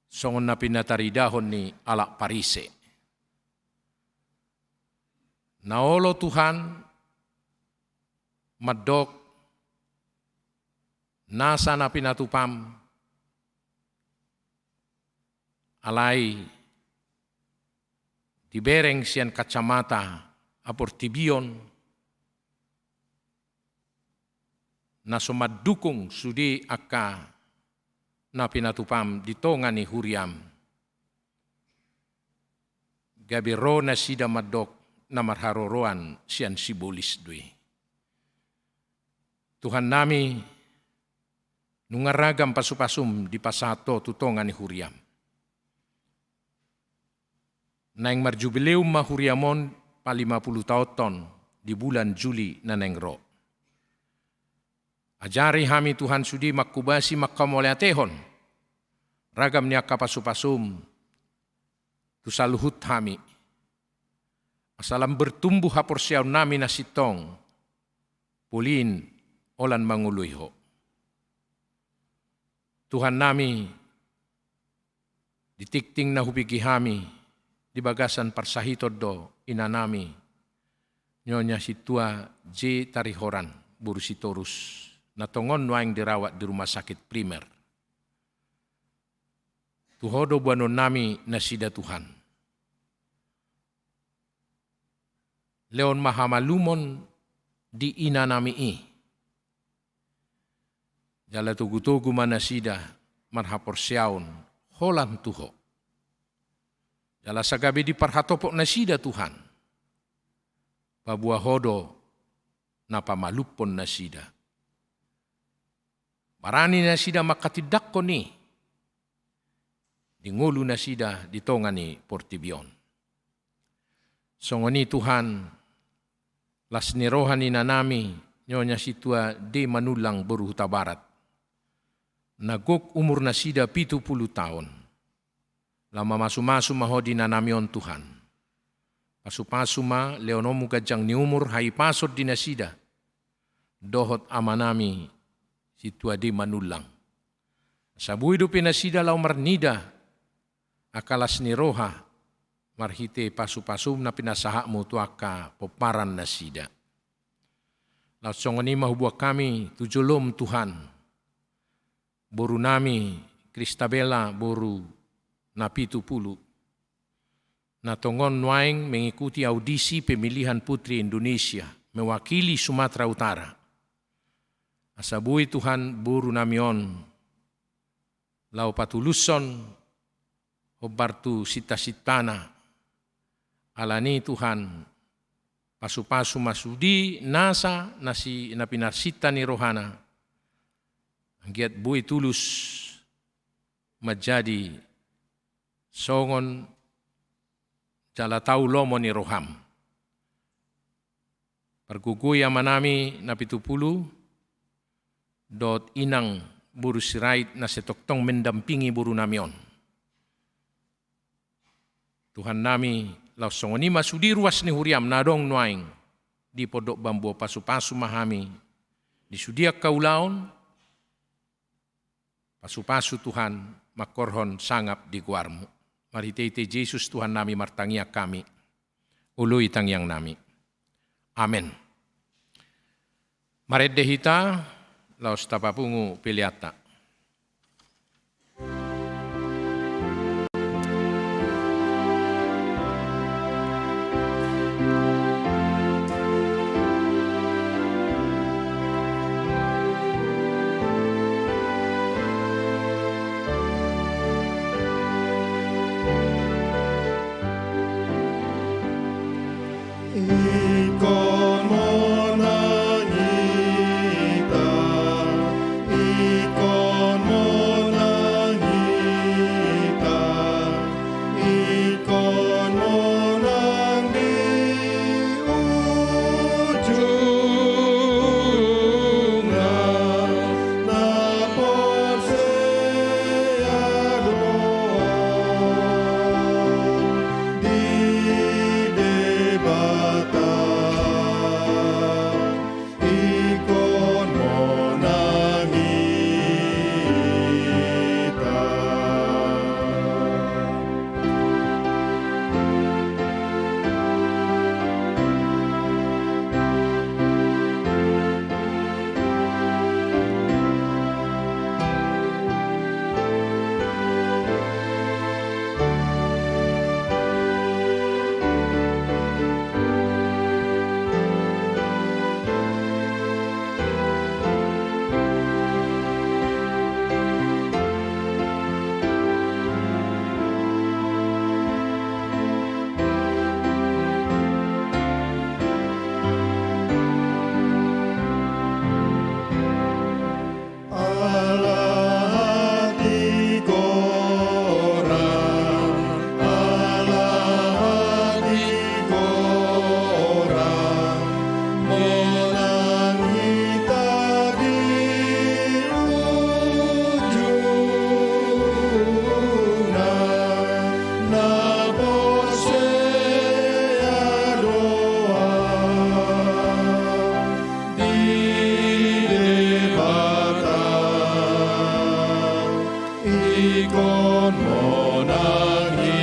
songon na pinataridahon ni halak Parise. Na olo, Tuhan, mandok nasa na pinatupaM, alai dibereng sian kacamata haportibion na so mandukung sude angka na pinatupaM di tonga ni huriaM. Gabe ro nasida mandok na marharoroan sian sibolis do i. Tuhannami, nunga ragam pasupasuM dipasahat Ho tu tonga ni huriaM. Naeng marjubileum ma huriaM on palima pulu taonhon di bulan Juli na naeng ro. Ajari hami, Tuhan, sude mangkobasi mangkamauliatehon ragam ni angka pasupasuM tu saluhut hami, asa lam bertumbuh haporseaonnami na sintong, polin holan mangoloi Ho. Tuhannami, di tingting na hupingki hami di bagasan parsahiton do inanami, Nyonya Sintua J Tarihoran, boru Sitorus, na tongon nuaeng dirawat di rumah sakit primer. Tu Ho do boanonnami nasida, Tuhan. Lehon ma hamalumon di inanami i. Jala togutogu ma nasida marhaporseaon holan tu Ho. Jala asa gabe diparhatopot nasida, Tuhan, paboa Ho do na pamalumhon nasida. Barani nasida manghatindanghon i di ngolu nasida di tonga ni portibi on. Songon i, Tuhan, las ni roha ni inanami, Nyonya Sintua D Manullang, boru Hutabarat, na gok umur nasida pitu pulu taon. Laho mamasumasu ma Ho di inanami on, Tuhan. Pasupasu ma, lehononmu ganjang ni umur, hahipason di nasida dohot amanami Sintua D Manullang. Asa boi dope nasida laho marnida angka las ni roha marhite pasupasum na pinasahatmu tu angka pomparan nasida. Laos songon i ma huboan hami tu jolom, Tuhan, borunami Kristabella, boru na pitu pulu, na tongon nuaeng mengikuti audisi pemilihan Putri Indonesia mewakili Sumatera Utara. Asa boi, Tuhan, borunami on laho patulushon hombar tu sintasintana. Alani, Tuhan, pasupasu ma sude nasa na si, na pinarsinta ni rohana, anggiat boi tulus manjadi songon jala tau lomo ni roham. Pargogoi amanami na pitu pulu dohot inang boru Sirait na sai tongtong mendampingi borunami on. Tuhannami, laos songon i ma sude ruas ni huriam na adong nuaeng di Pondok Bambu on, pasupasu ma hami di sude angka ulaon. Pasupasu, Tuhan, manghorhon sangap di goarmu. Marhitehite Jesus Tuhannami martangiang hami. Oloi tangiangnami. Amen. Marende hita, laos tapapungu peleanta. Ingkon monang hita, ingkon monang hita, ingkon monang di ujungna, na porsea do di Debata. Ingkon monang hita. Ala hatigoran, ala hatigoran, monang hita di ujungna, na porsea do au di Debata, ingkon monang hita.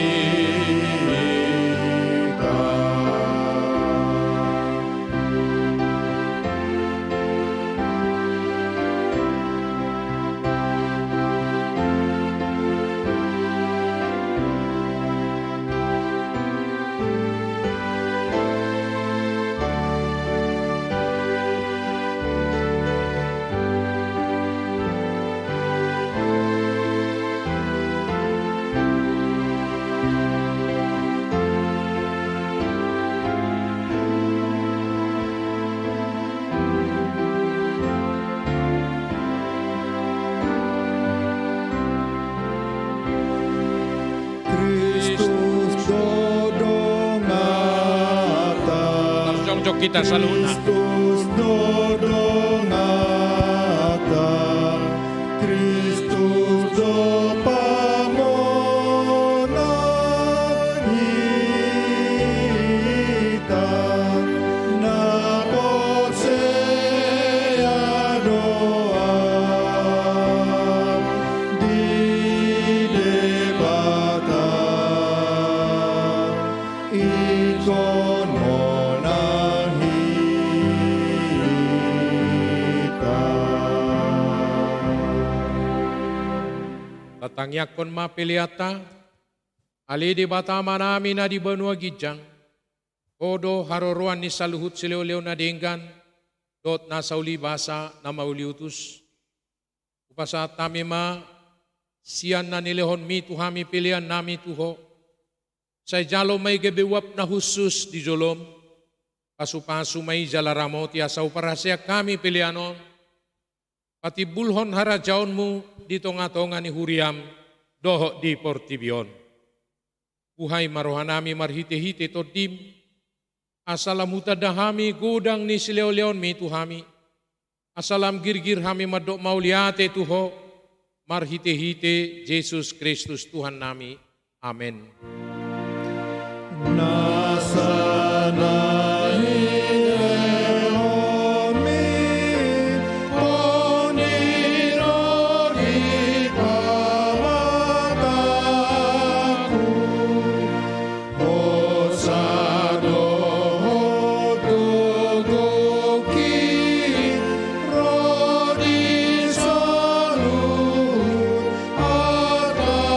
Hita saluhutna. Kristus do donganta, Kristus do pamonang hita, na porsea do au di Debata. Ingkon monang hita. Tatangiangkon ma peleanta. Ale Debata Amanami na di banua ginjang, Ho do haroroan ni saluhut silehonlehon na denggan dohot na saulibasa na mauliutus. Hupasahat hami ma sian na nilehonmi tu hami peleannami tu Ho. Sai jalo ma i gabe uap na hushus di jolom. Pasupasu ma i jala ramoti asa huparhaseang hami pelean on patimbulhon harajaonmu di tongatonga ni huriam dohot di portibi on. Buhai ma rohanami marhitehite Tondim, asa lam hutanda hami godang ni silehonlehonmi tu hami, asa lam girgir hami mandok mauliate tu Ho, marhitehite Jesus Kristus Tuhannami. Amen. Nasa na nilehonmi, Ho ni ro di pamatangku. Hosa do Ho tu gokhon i, ro di saluhut artangku.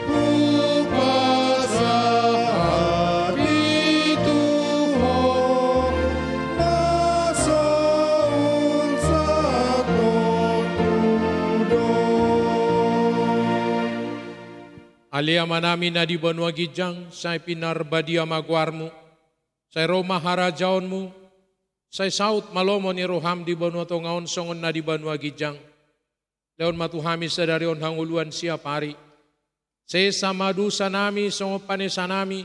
Hupasahat i tu Ho, na so unsathon hu do. Ale Amanami na di banua ginjang, sai pinarbadia ma goarmu, sai ro ma harajaonmu, sai saut ma lomo ni roham di banua tonga on songon na di banua ginjang. Lehon ma tu hami sadari on hangoluan siapari. Sesa ma dosanami songon panesanami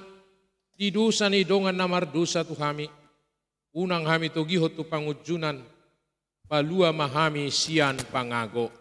di dosa ni dongan na mardosa tu hami. Unang hami togihon tu pangunjunan, palua ma hami sian pangago.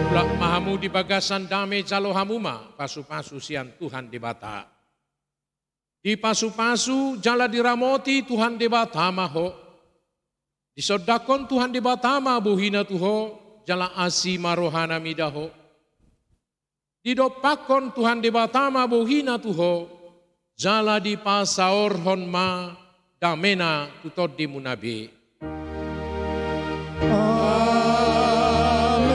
Mulak ma hamu di bagasan dame, jalo hamu ma pasupasu sian Tuhan Debata. Dipasupasu jala diramoti Tuhan Debata ma ho. Disondangkon Tuhan Debata ma bohina tu ho, jala asi ma rohana mida ho. Didompakkon Tuhan Debata ma bohina tu ho, jala dipasaorhon ma damena tu tondimuna be. Amen.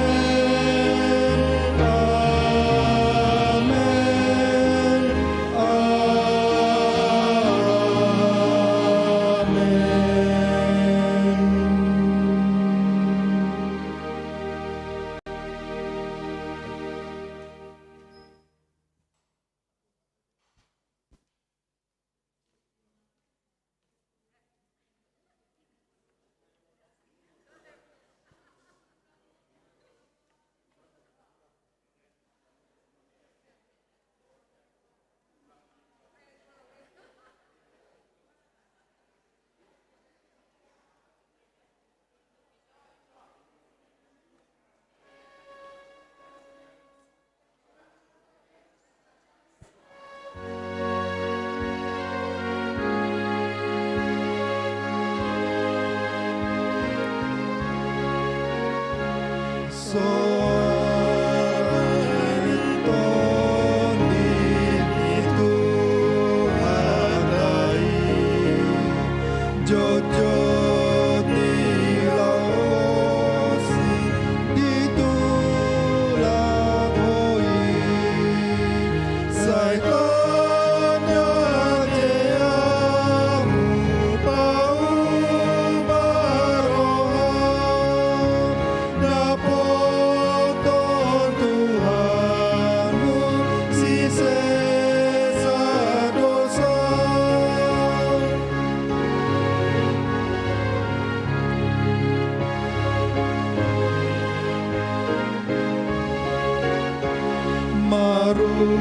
Amen. Amen. Jotjot ni laos i di tulang ho i, sai tanda jea hupaubah roha, dapothon Tuhanmu sisesa dosa.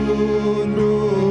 Marunduk